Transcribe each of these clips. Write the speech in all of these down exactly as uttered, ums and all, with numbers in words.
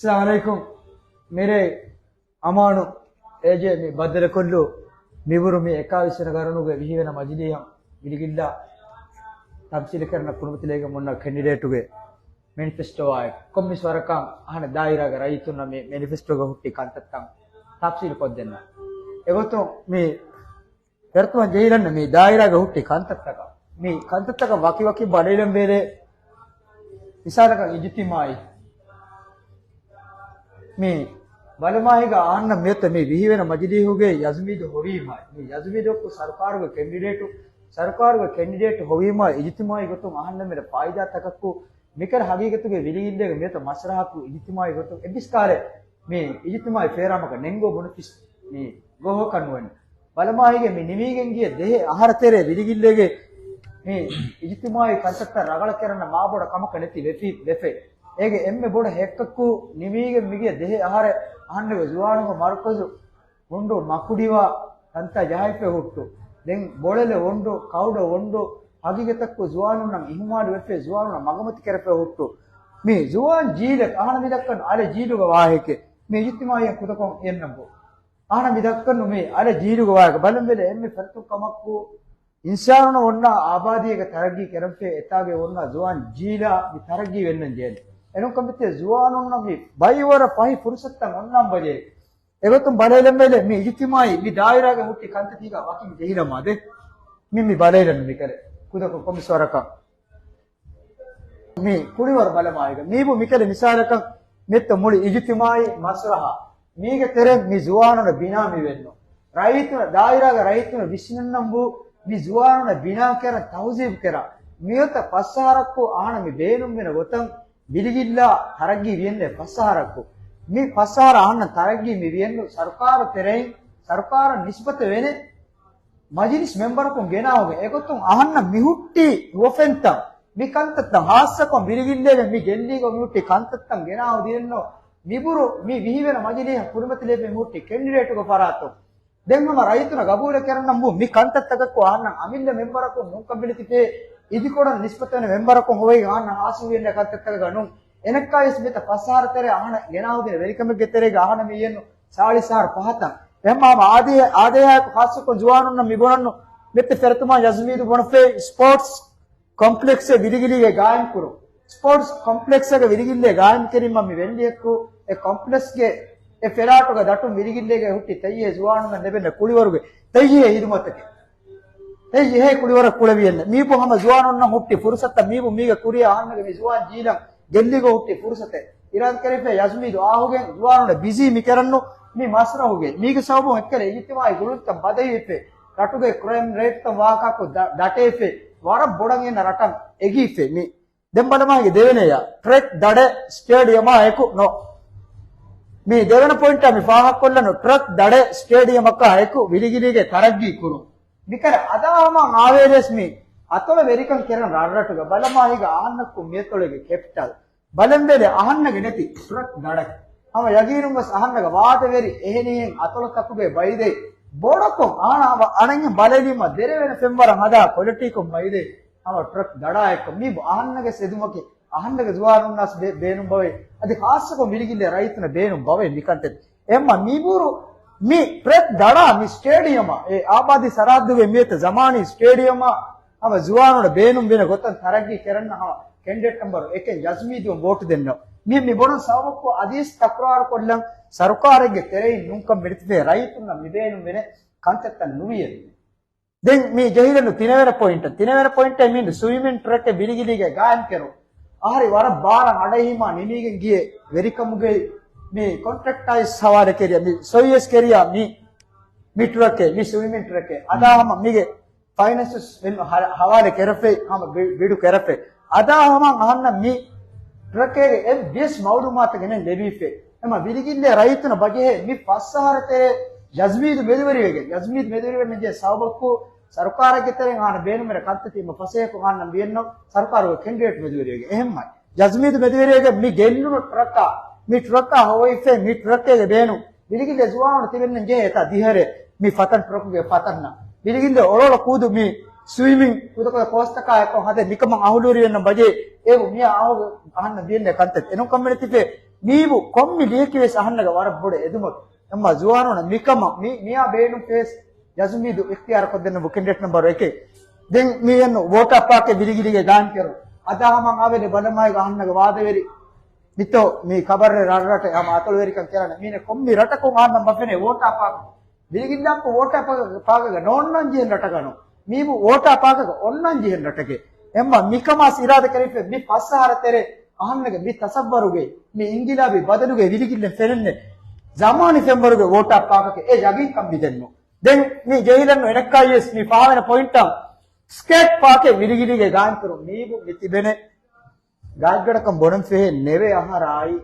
އައްސަލާމު ޢަލައިކުމް. މިރޭ އަމާނު އޭޖޭ މި ބައްދަލުކޮށްލު މިބުރު މި އެކާވީސް ވަނަ ގަރުނުގެ ވިހި ވަނަ މަޖިލީހަށް ވިލިގިއްލާ ތަމްސީލު ކެރަން ކުރިމަތިލެވިގެން އޮންނަ ކެންޑިޑޭޓުގެ މެނިފެސްޓޯއާއެކު ކޮންމެސް ވަރަކަށް އަހަން ދާއިރާގެ ރައްޔިތުންނަށް މި މެނިފެސްޓޯގަ ހުއްޓި ކަންތައްތައް ތަފްސީލު ކޮށްދެންނަ. އެގޮތުން މި ފެރަތުމަށް ޖެހިލަން މި ދާއިރާގަ ހުއްޓި ކަންތައްތަކަށް. މި ކަންތައްތަކަށް ވަކިވަކި ބަލައިލަން ވޭރޭ. މިސާލަކަށް އިޖުތިމާއީ. މި ބަލަމާހިގަ އަހަންނަށް މިއޮތަ މި ވިހިވެނަ މަޖިލީހުގެ ޔަޒްމީދު ހޮވީމާ. މި ޔަޒްމީދު ސަރުކާރުގެ ކެންޑިޑޭޓު، ސަރުކާރުގެ ކެންޑިޑޭޓު ހޮވީމާ އިޖުތިމާއީ ގޮތުން އަހަންނަށް މިރަ ފާއިދާ ތަކަކު މިކަރ ހަގީގަތުގެ ވިލިގިއްލޭގެ މިއޮތަ މަސްރަހަކު އިޖުތިމާއީ ގޮތުން އެއްވެސް ކާރެއް މި އިޖުތިމާއީ ފޭރާމަކަށް ނެންގޯ ބުނެފިސް މި ގޯހަކަށް ނުވެން. ބަލަމާހިގެ މި ނިމީގެން ގިޔަ ދެހެ އަހަރަ ތެރޭ ވިލިގިއްލޭގެ މި އިޖުތިމާއީ ކަންތައްތައް ރަގަޅަ ކެރަން މާބޮޑަށް ކަމަކަށް ނެތި ވެފި، ވެފެ. އޭގެ އެންމެ ބޮޑު ހެއްކަކު ނިމީގެން މިގިޔަ ދެހެ އަހަރެ އަހަންނެވެ ޒުވާނުންގެ މަރުކަޒު އޮނޑު މަކުޑިވާ ތަންތާ ޖަހައިފެ ހުއްޓު. ދެން ބޮޅެލެ އޮނޑު، ކައުޑަ އޮނޑު، ހަގީގަތަކު ޒުވާނުންނަށް އިހުމާލު ވެފެ، ޒުވާނުންނަށް މަގުމަތި ކެރެފެ ހުއްޓު. މި ޒުވާން ޖީލަކަށް އަހަނަ މި ދައްކަން އަލެ ޖީލުގަ ވާހެކެ. މި އިޖުތިމާއީ ކުދަކޮށް އެންނަންބު. އަހަނަ މި ދައްކަން މި އަލެ ޖީލުގަ ވާހެކެ. ބަލަން ވެލެ އެންމެ ފެރަތުން ކަމަކު އިންސާނުން އޮންނަ އާބާދީގެ ތަރައްގީ ކެރަންފޭ އެތާގެ އޮންނަ ޒުވާން ޖީލާ މި ތަރައްގީ ވެންނަން ޖޭނެ. އެނުން ކަމެތި ޒުވާނުންނަށް މި ބައިވަރަށް ފަހި ފުރުސަތުތައް އޮންނަން ބަޖޭ. އެގޮތުން ބަލައިލަން ވެލެ މި އިޖުތިމާއީ މި ދާއިރާގެ ހުއްޓި ކަންތައްތީގަ ވަކިން ޖެހިލަމާ ދެ. މި މި ބަލައިލަން މިކަރެ. ކުދަކޮށް ކޮންމެސް ވަރަކަށް. މި ކުޅިވަރު ބަލަމާއިގަ. މީބު މިކަލެ މިސާލަކަށް މިއޮތްތަ މުޅި އިޖުތިމާއީ މަސްރަހަ. މީގެ ތެރެ މި ޒުވާނުން ބިނާ މި ވެންނު. ރައްޔިތުން ދާއިރާގެ ރައްޔިތުން ވިސްނަންނަން ބު މި ޒުވާނުން ބިނާ ކެރަން ތަހުޒީބު ކެރަން. މިއޮތަ ފަސް އަހަރަކު އަހަނަ މި ބޭނުންވެނެ ގޮތަށް ވިލިގިއްލާ ތަރައްގީ ވިޔެންނެ ފަސް އަހަރަކު. މި ފަސް އަހަރަ އަހަންނަށް ތަރައްގީ މި ވިޔެންނު ސަރުކާރު ތެރެއިން ސަރުކާރަށް ނިސްބަތެއް ވެނެ މަޖިލިސް މެމްބަރަކުން ގެނާހުގެ އެގޮތުން އަހަންނަށް މިހުއްޓީ ހުވަފެންތައް މި ކަންތައްތައް ހާއްސަކޮށް ވިލިގިއްލޭގެ މި ގެއްލީގޮ މިހުއްޓީ ކަންތައްތައް ގެނާހު ދިޔެއްނު މިބުރު މި ވިހިވެނަ މަޖިލީހަށް ކުރިމަތިލެއްވި މިހުއްޓީ ކެންޑިޑޭޓުގެ ފަރާތުން. ދެން ހަމަ ރައްޔިތުންނަށް ގަބޫލެއް ކެރަންނަން ބު މި ކަންތައްތަކަކު އަހަންނަށް އަމިއްލަ މެމްބަރަކުން ނުންކަން ބެލިތިފޭ އިދިކޮޅަށް ނިސްބަތްވެނެ މެމްބަރަކުން ހޮވައި އަހަންނަށް ހާސިލުވިޔެއްނެ ކަންތައްތަކަކަށް ނޫން. އެނައްކާވެސް މިތަ ފަސް އަހަރު ތެރޭ އަހަނަށް ގެނާހުދިނެ ވެރިކަމެއްގެ ތެރޭގަ އަހަނަށް މިޔެންނު ސާޅީސް އަހަރު ފަހަތަށް. އެހެންމާ ހަމަ އާދޭ، އާދޭހާއެކު ޚާއްޞަކޮށް ޒުވާނުންނަށް މިބުނަންނު މެއްތެ ފެރަތުމާ ޔަޒްމީދު ބުނެފޭ ސްޕޯޓްސް ކޮމްޕްލެކްސްއެއް ވިލިގިލީގެ ގާއިމްކުރުން. ސްޕޯޓްސް ކޮމްޕްލެކްސްއެއް ވިލިގިލޭ ގާއިމްކެރީމަ މި ވެންޑިއެއްކު އެ ކޮމްޕްލެކްސްގެ އެ ފެލާޓުގަ ދަތުން ވިލިގިލޭގެ ހުއްޓި ތައްޔޭ ޒުވާނުންނަށް ލެބެން ކުޅިވަރުގެ ތައްޔޭ ހިދުމަތަކެއް. އެއް އެހޭ ކުޅިވަރަށް ކުޅެވިއެއްނެ. މީބު ހަމަ ޒުވާނުންނަށް ހުއްޓި ފުރުސަތަށް މީބު މީގަ ކުރިޔަށް އަހަންނަގެ މި ޒުވާން ޖީލަށް ގެއްލިގޮ ހުއްޓި ފުރުސަތެއް. އިރާދަކެރިފޭ ޔަޒްމީދު އާހުގެން ޒުވާނުންނަށް ބިޒީ މި ކެރަންނު މި މަސްރަހުގެ. މީގެ ސަބަބުން އެއްކަލަ އިޖުތިމާއީ ގުޅުންތައް ބަދަހިވެފޭ. ރަޓުގެ ކްރައިމް ރޭޓްތައް ވާހަކަކު ދަ-، ދަޓެވެފޭ. ވަރަށް ބޮޑަށް އިންނަ ރަޓަށް އެގީފޭ މި. ދެން ބަލަމާގެ ދެވެނެޔާ ޓްރެކް ދަޑެ ސްޓޭޑިއަމާ އެކު ނޯ. މި ދެވެނަ ޕޮއިންޓާ މި ފާހަގަކޮށްލަން ޓްރެކް ދަޑެ ސްޓޭޑިއަމަކާ އެކު ވިލިގިލީގެ ތަރައްގީ ކުރުން. މިކަރ އަދާ ހަމަ އާވޭލެސް މި އަތޮޅަ ވެރިކަން ކެރަން ރަށްރަޓުގަ ބަލަމާހިގަ އަހަންނަކު މިއަތޮޅެގެ ކެޕިޓަލް. ބަލަން ވެލެ އަހަންނަގެ ނެތި ޓްރެކް ދަޑެ. ހަމަ ޔަގީނުން ވެސް އަހަންނަގަ ވާދަވެރި އެހެނިހެން އަތޮޅަތަކުގެ ބައިދޭ ބޮޑަކޮށް އަހަން އަނެއް ބަލެލީމަ ދެރަވެނެ ފެންވަރަށް ހަދާ ކޮލިޓީކޮށް ބައިދޭ. ހަމަ ޓްރެކް ދަޑާއެކު މީބު އަހަންނަގެ ސެދުމަކީ އަހަންނަގެ ޒުވާނުންނަސް ބޭ-، ބޭނުން ބަވޭ. އަދި ޚާއްސަކޮށް ވިލިގިއްލޭ ރައްޔިތުންނަށް ބޭނުން ބަވޭ މިކަންތައް. އެހެންމަ މިބުރު މި ޓްރެކް ދަޑާ މި ސްޓޭޑިއަމާ އެ އާބާދީ ސަރަހައްދުގެ މިއޮތަ ޒަމާނީ ސްޓޭޑިއަމާ ހަމަ ޒުވާނުންނަށް ބޭނުން ވިނެ ގޮތަށް ތަރައްގީ ކެރަން ހަމަ ކެންޑިޑޭޓް ނަމްބަރު އެކެއް ޔަޒްމީދު ވޯޓު ދެންނަ. މި މި ބޮޑުން ސަބަބަކު އަދިސް ތަކުރާރު ކޮށްލަން ސަރުކާރެއްގެ ތެރެއިން ނުންކަން މިނިތިފޭ ރައްޔިތުންނަށް މި ބޭނުން ވިނެ ކަންތައްތައް ނުވިޔެ. ދެން މި ޖެހިލަން ތިނެވެނަ ޕޮއިންޓަށް. ތިނެވެނަ ޕޮއިންޓަށް މީން ސުއިމިން ޓްރެކެއް ވިލިގިލީގެ ގާއިމް ކެރު. އަހަރި ވަރަށް ބާރަށް އަޑައިހިމާ ނިމީގެން ގިޔެ ވެރިކަމުގެ މި ކޮންޓްރެކްޓާއިސް ހަވާލެ ކެރިޔަ މި ސޮއިޔެސް ކެރިޔާ މި، މި ޓްރެކެއް، މި ސުއިމިން ޓްރެކެއް. އަދާ ހަމަ މިގެ ފައިނޭންސަސް ހަ-، ހަވާލެ ކެރެފެ ހަމަ ބި-، ބިޑު ކެރެފެ. އަދާ ހަމަ އަހަންނަށް މި ޓްރެކޭގެ އެއްވެސް މައުލޫމާތެއް ގެނެ ލެވީފެ. އެމަ ވިލިގިއްލޭ ރައްޔިތުން ބަޖެހޭ މި ފަސް އަހަރަ ތެރޭ ޔަޒްމީދު މެދުވެރިވެގެން، ޔަޒްމީދު މެދުވެރިވެގެން ޖެހޭ ސަބަބަކު ސަރުކާރެއްގެ ތެރެއިން އަހަން ބޭނުމެރ ކަންތައްތި މަ ފަސޭހަކު އަހަންނަށް ބިޔެއްނު ސަރުކާރުގެ ކެންޑިޑޭޓް މެދުވެރިވެގެން. އެހެންމަ ޔަޒްމީދު މެދުވެރިވެގެން މި ގެއްލުނު ޓްރަކާ، މި ޓްރަކާ ހޮވައިފޭ މި ޓްރަކޭގެ ބޭނު ވިލިގިއްލޭ ޒުވާނު ތިބެންނެން ޖެހޭ އެތާ ދިހަރެ މި ފަތަން ޓްރަކުގެ ފަތަންނަ. ވިލިގިއްލޭ އޮޅޮޅަ ކޫދު މި ސުއިމިން ކުދަކުދަ ކޯސްތަކާ އެކޮ ހަދެ މިކަމަށް އަހުލުވެރިވެންނަ ބަޖޭ އޭބު މިޔާ އަހު އަހަންނަ ބިޔެންނެ ކަންތައް އެނުކަމެނެ ތިފޭ މީބު ކޮންމެ ލިޔެކިވެސް އަހަންނަގަ ވަރަށް ބޮޑަ އެދުމަކު. އެމާ ޒުވާނުން މިކަމަށް މި، މިއާ ބޭނުން ފޭސް ޔަޒުމީދު އިޚްތިޔާރު ކޮށްދެންނަ ބުކިންޑެޓް ނަމްބަރު އެކެއް. ދެން މިއެންނު ވޯޓާ ޕާކެއް ވިލިގިލީގެ ގާއިމް ކެރުން. އަދާ ހަމަ އާވެލެ ބަލަމާއިގަ އަހަންނަގަ ވާދަވެރި. މިތޯ މި ކަބަށްރޭ ރަށްރަށް ހަމަ އަތޮޅުވެރިކަން ކެރަނެ. މީނެ ކޮންމި ރަޓަކުން އަހަންނަށް ބަފެނޭ ވޯޓާ ޕާކު. ވިލިގިއްލާކު ވޯޓާ ޕާކަކަށް ނޯންނަން ޖެހެން ރަޓަކަށް ނޫން. މީބު ވޯޓާ ޕާކަކަށް އޮންނަން ޖެހެން ރަޓެކޭ. އެމަ މިކަމާސް އިރާދަ ކެރިފެ މި ފަސް އަހަރަ ތެރޭ އަހަންނަގެ މި ތަސައްވަރުގައި، މި އިންގިލާބީ ބަދަލުގެ ވިލިގިއްލެން ފެނެންނެ ޒަމާނީ ފެންވަރުގެ ވޯޓާ ޕާކަކަށް އެ ޔަގީންކަން މިދެންނު. ދެން މި ޖެހިލަންނު އެނެއްކާ ޔެސް މި ފާހަގަ ޕޮއިންޓަށް ސްކޭޓް ޕާކެއް ވިލިގިލީގެ ގާއިމްކުރުން މީބު މި ތިބެނެ ގާތްގަޑަކަށް ބޮޑަން ފެހޭ ނެވެ އަހަރާއި،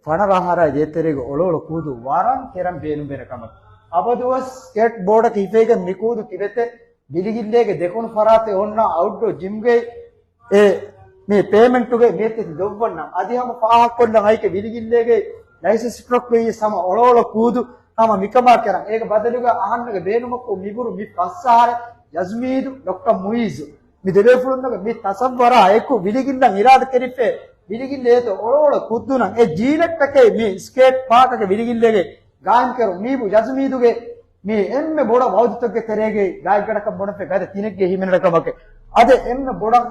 ފަނަރަ އަހަރާ ދޭތެރޭގެ އޮޅޯޅަ ކޫދު ވަރަށް ކެރަން ބޭނުންވެރި ކަމަކަށް. އަބަދުވެސް ސްކޭޓް ބޯޑަކަށް ހިފައިގެން މި ކޫދު ތިބެތެ ވިލިގިއްލޭގެ ދެކުނު ފަރާތެއް އޮންނަ އައުޓްޑޯ ޖިމްގެ އެ މި ޕޭމެންޓުގެ މިއެތި ދޮއްވަންނަ އަދި ހަމަ ފާހަގަކޮށްލަން އައިކެ ވިލިގިއްލޭގެ ލައިސަންސް ޓްރަކް ވެއްޔަސް ހަމަ އޮޅޯޅަ ކޫދު ހަމަ މިކަމާ ކެރަން. އޭގެ ބަދަލުގަ އަހަންނަގެ ބޭނުމަކު މިބުރު މި ފަސް އަހަރެ ޔަޒްމީދު ޑޮކްޓަރ މުއިއްޒު މި ދެބޭފުޅުންނަގެ މި ތަސައްވަރާ އެކު ވިލިގިންނަށް އިރާދަ ކެރިފެ، ވިލިގިން އޭތޯ އޮޅޯޅަ ކުއްދުނަން އެ ޖީލަށްޓަކައި މި ސްކޭޓް ޕާކަކަށް ވިލިގިން ލޭގެ ގާއިމް ކެރު މީބު ޖަޒުމީދުގެ މި އެންމެ ބޮޑަށް ވައުދުތަކުގެ ތެރޭގައި ގާތްގަޑަކަށް ބޮޑަށް ގަދަ ތިނެއްގެ ހިމެނެ ކަމަކެ. އަދެ އެންމެ ބޮޑަށް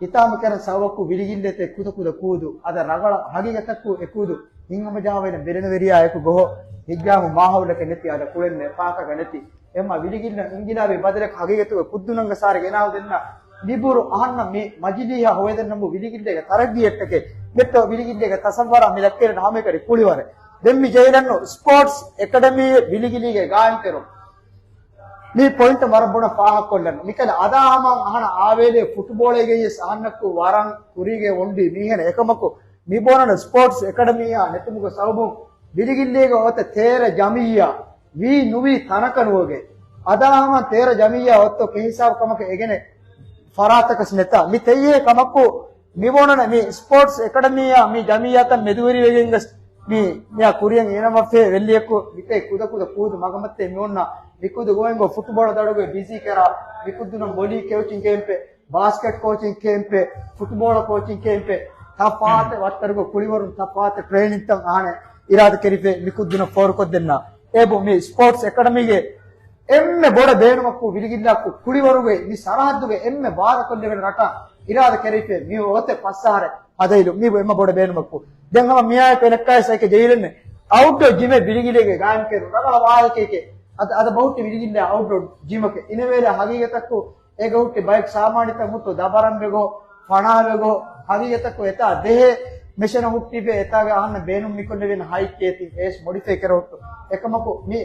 ހިތާމަ ކެރަން ސަބަބަކު ވިލިގިން ދޭތެ ކުދަ ކުދަ ކޫދު އަދަ ރަގަޅަ ހަގީގަތަކު އެ ކޫދު ހިތްހަމަޖަހާވައިނަ ބެލެނިވެރިޔާ އެކު ގޮހޮ ހިތްގައިމު މާހައުލަކެއް ނެތި އަދަ ކުޅެންނެ ޕާކަކަށް ނެތި. އެމަ ވިލިގިންނަށް އިންގިލާބީ ބަދަލެއް ހަގީގަތުގެ ކުއްދުނަންގެ ސާރި ގެނާހު ދެންނަ މިބުރު އަހަންނަށް މި މަޖިލީހާ ހޮވެދެންނަމު ވިލިގިން ދޭގެ ތަރައްގީއެއްޓެކެ މެއްޓޯ ވިލިގިން ދޭގެ ތަސައްވަރާ މި ލައްކައިރިން ހަމައެކަނި ކުޅިވަރެއް. ދެން މި ޖެހިލަންނު ސްޕޯޓްސް އެކަޑަމީއެއް ވިލިގިލީގެ ގާއިމް ކެރުން. މި ޕޮއިންޓަށް ވަރަށް ބޮޑަށް ފާހަގަކޮށްލަން. މިކަލަ އަދާ ހަމަ އަހަނަ އާވޭލޭ ފުޓްބޯޅައިގައި ވެސް އަހަންނަކު ވަރަށް ކުރީގެ އޮންޑި މީހެން އެކަމަކު މި ބޯނަނ ސްޕޯޓްސް އެކަޑަމީއާ ނެތުމުގެ ސަބަބުން ވިލިގިންލޭގެ އޮތަ ތޭރަ ޖަމިއްޔާ ވީ ނުވީ ތަނަކަށް ނުވެގެ. އަދާ ހަމަ ތޭރަ ޖަމިއްޔާ އޮތޯ ކެހިސާބު ކަމަކަށް އެގެނެ ފަރާތަކަސް ނެތާ. މި ތެއްޔޭ ކަމަކު މި ބޯނަނ މި ސްޕޯޓްސް އެކަޑަމީއާ މި ޖަމިއްޔާތައް މެދުވެރިވެގެން ގަސް މި މިއާ ކުރިޔަށް އޭނަމަށް ފޭ ވެއްލިއަކު މިކައި ކުދަ ކުދަ ކޫދު މަގަމަތޭ މި އޮންނަ މި ކުދު ގޯއިންގޯ ފުޓްބޯޅަ ދަޑުގެ ބިޒީ ކެރާ މި ކުއްދުނަން ބޮލީ ކޯޗިން ކޭމްޕެއް، ބާސްކެޓް ކޯޗިން ކޭމްޕެއް، ފުޓްބޯޅަ ކޯޗިން ކޭމްޕެއް، ތަފާތެއް ވައްތަރުގެ ކުޅިވަރުން ތަފާތެއް ޓްރޭނިންތައް އަހަނެ އިރާދަ ކެރިފެ މި ކުއްދުނަށް ފޯރުކޮށްދެންނަ. އޭބު މި ސްޕޯޓްސް އެކަޑަމީގެ އެންމެ ބޮޑަ ބޭނުމަކު ވިލިގިއްލާކު ކުޅިވަރުގެ މި ސަރަހައްދުގެ އެންމެ ބާރަކޮށްލެވެން ރަޓާ އިރާދަ ކެރިފެ މި އޮތެ ފައްސާރެ ހަދައިލު މީބު އެންމެ ބޮޑަ ބޭނުމަކު. ދެން ހަމަ މިއާއެކު އެނެއްކާވެސް އެކެ ޖެހިލެންނެ އައުޓްޑޯ ޖިމެއް ވިލިގިލޭގެ ގާއިމްކެރު ރަގަޅަ ވާހަކައެކެ. އަދަ، އަދަ ބަހުއްޓި ވިލިގިންނެ އައުޓްޑޯ ޖިމަކެ. އިނެވޭލެ ހަގީގަތަކު އޭގަ ހުއްޓި ބައެއް ސާމާނިތައް ހުއްޓު ދަބަރަން ވެގޯ، ފަނާ ވެގޯ، ހަގީގަތަކު އެތާ ދެހޭ މެޝިނަ ހުއްޓިބޭ އެތާގެ އަހަންނަ ބޭނުން މިކޮށްލެވެން ހައިކޭތި އޭސް މޮޑިފައި ކެރަ ހުއްޓު. އެކަމަކު މި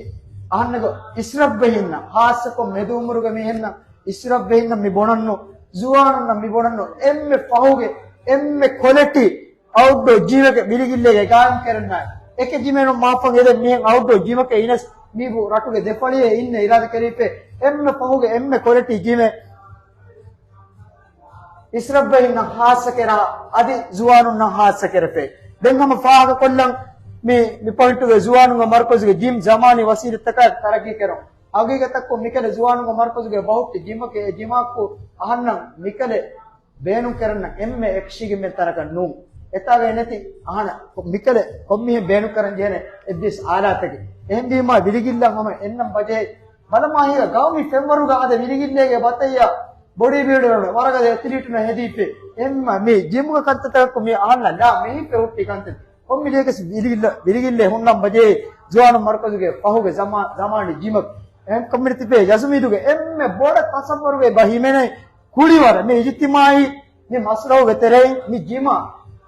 އަހަންނަގަ އިސްރަފްވެހިންނަ، ހާއްސަކޮށް މެދު އުމުރުގަ މީހެންނަ އިސްރަފްވެހިންނަ މި ބޮނަންނު، ޒުވާނުންނަ މި ބޮނަންނު، އެންމެ ފަހުގެ، އެންމެ ކޮލެޓީ އައުޓްޑޯ ޖިމެކެ ވިލިގިއްލޭގެ ގާއިމް ކެރެންނާ. އެކެ ޖިމެނު މާފަން އެދެ މިހެން އައުޓްޑޯ ޖިމަކެ އިނަސް މީބު ރަޓުގެ ދެފަޅިއެ އިންނެ އިރާދަ ކެރީފެ އެންމެ ފަހުގެ އެންމެ ކޮލެޓީ ޖިމެ އިސްރަފްވެހިންނަށް ހާއްސަ ކެރާ އަދި ޒުވާނުންނަށް ހާއްސަ ކެރެފެ. ދެން ހަމަ ފާހަގަ ކޮށްލަން މި، މި ޕޮއިންޓުގެ ޒުވާނުންގެ މަރުކަޒުގެ ޖިމް ޒަމާނީ ވަސީލަތްތަކާ ތަރައްގީ ކެރުން. ހަގީގަތަކު މިކަލެ ޒުވާނުންގެ މަރުކަޒުގެ ބަހުއްޓި ޖިމަކެ އެ ޖިމާކު އަހަންނަށް މިކަލެ ބޭނުން ކެރަންނަށް އެންމެ އެކްސްޓްރީމް ތަނަކަށް ނޫން. އެތާގައި ނެތި އަހަނަ މިކަލެ ކޮންމިހެން ބޭނުން ކަރަން ޖެހޭނެ އެއްވެސް އާލާތެކެ. އެހެންވީމާ ވިލިގިއްލަން ހަމަ އެންނަން ބަޖެހޭ. ބަލަމާ ހީގަ ގައުމީ ފެންވަރުގަ އަދަ ވިލިގިއްލޭގެ ބަތައްޔާ ބޮޑީ ބިލްޑަރުން ވަރަގަދަ އެތިލީޓުން ހެދީފެ. އެންމެ މި ޖިމުގަ ކަންތައްތަކަކު މި އަހަންނަށް ލާ މިހިފެ ހުއްޓި ކަންތައް. ކޮންމި ލިޔެކެސް ވިލިގިއްލަ، ވިލިގިއްލޭ ހުންނަން ބަޖޭ ޒުވާނު މަރުކަޒުގެ ފަހުގެ ޒަމާ، ޒަމާނީ ޖިމަކް. އެހެން ކޮމިއުނިޓީ ތިބޭ ޔަޒުމީދުގެ އެންމެ ބޮޑަށް ތަސައްވަރުގެ ބަ ހިމެނޭ ކުޅިވަރަށް މި އިޖުތިމާއީ މި މަސްރަހުގެ ތެރެއިން މި ޖިމާ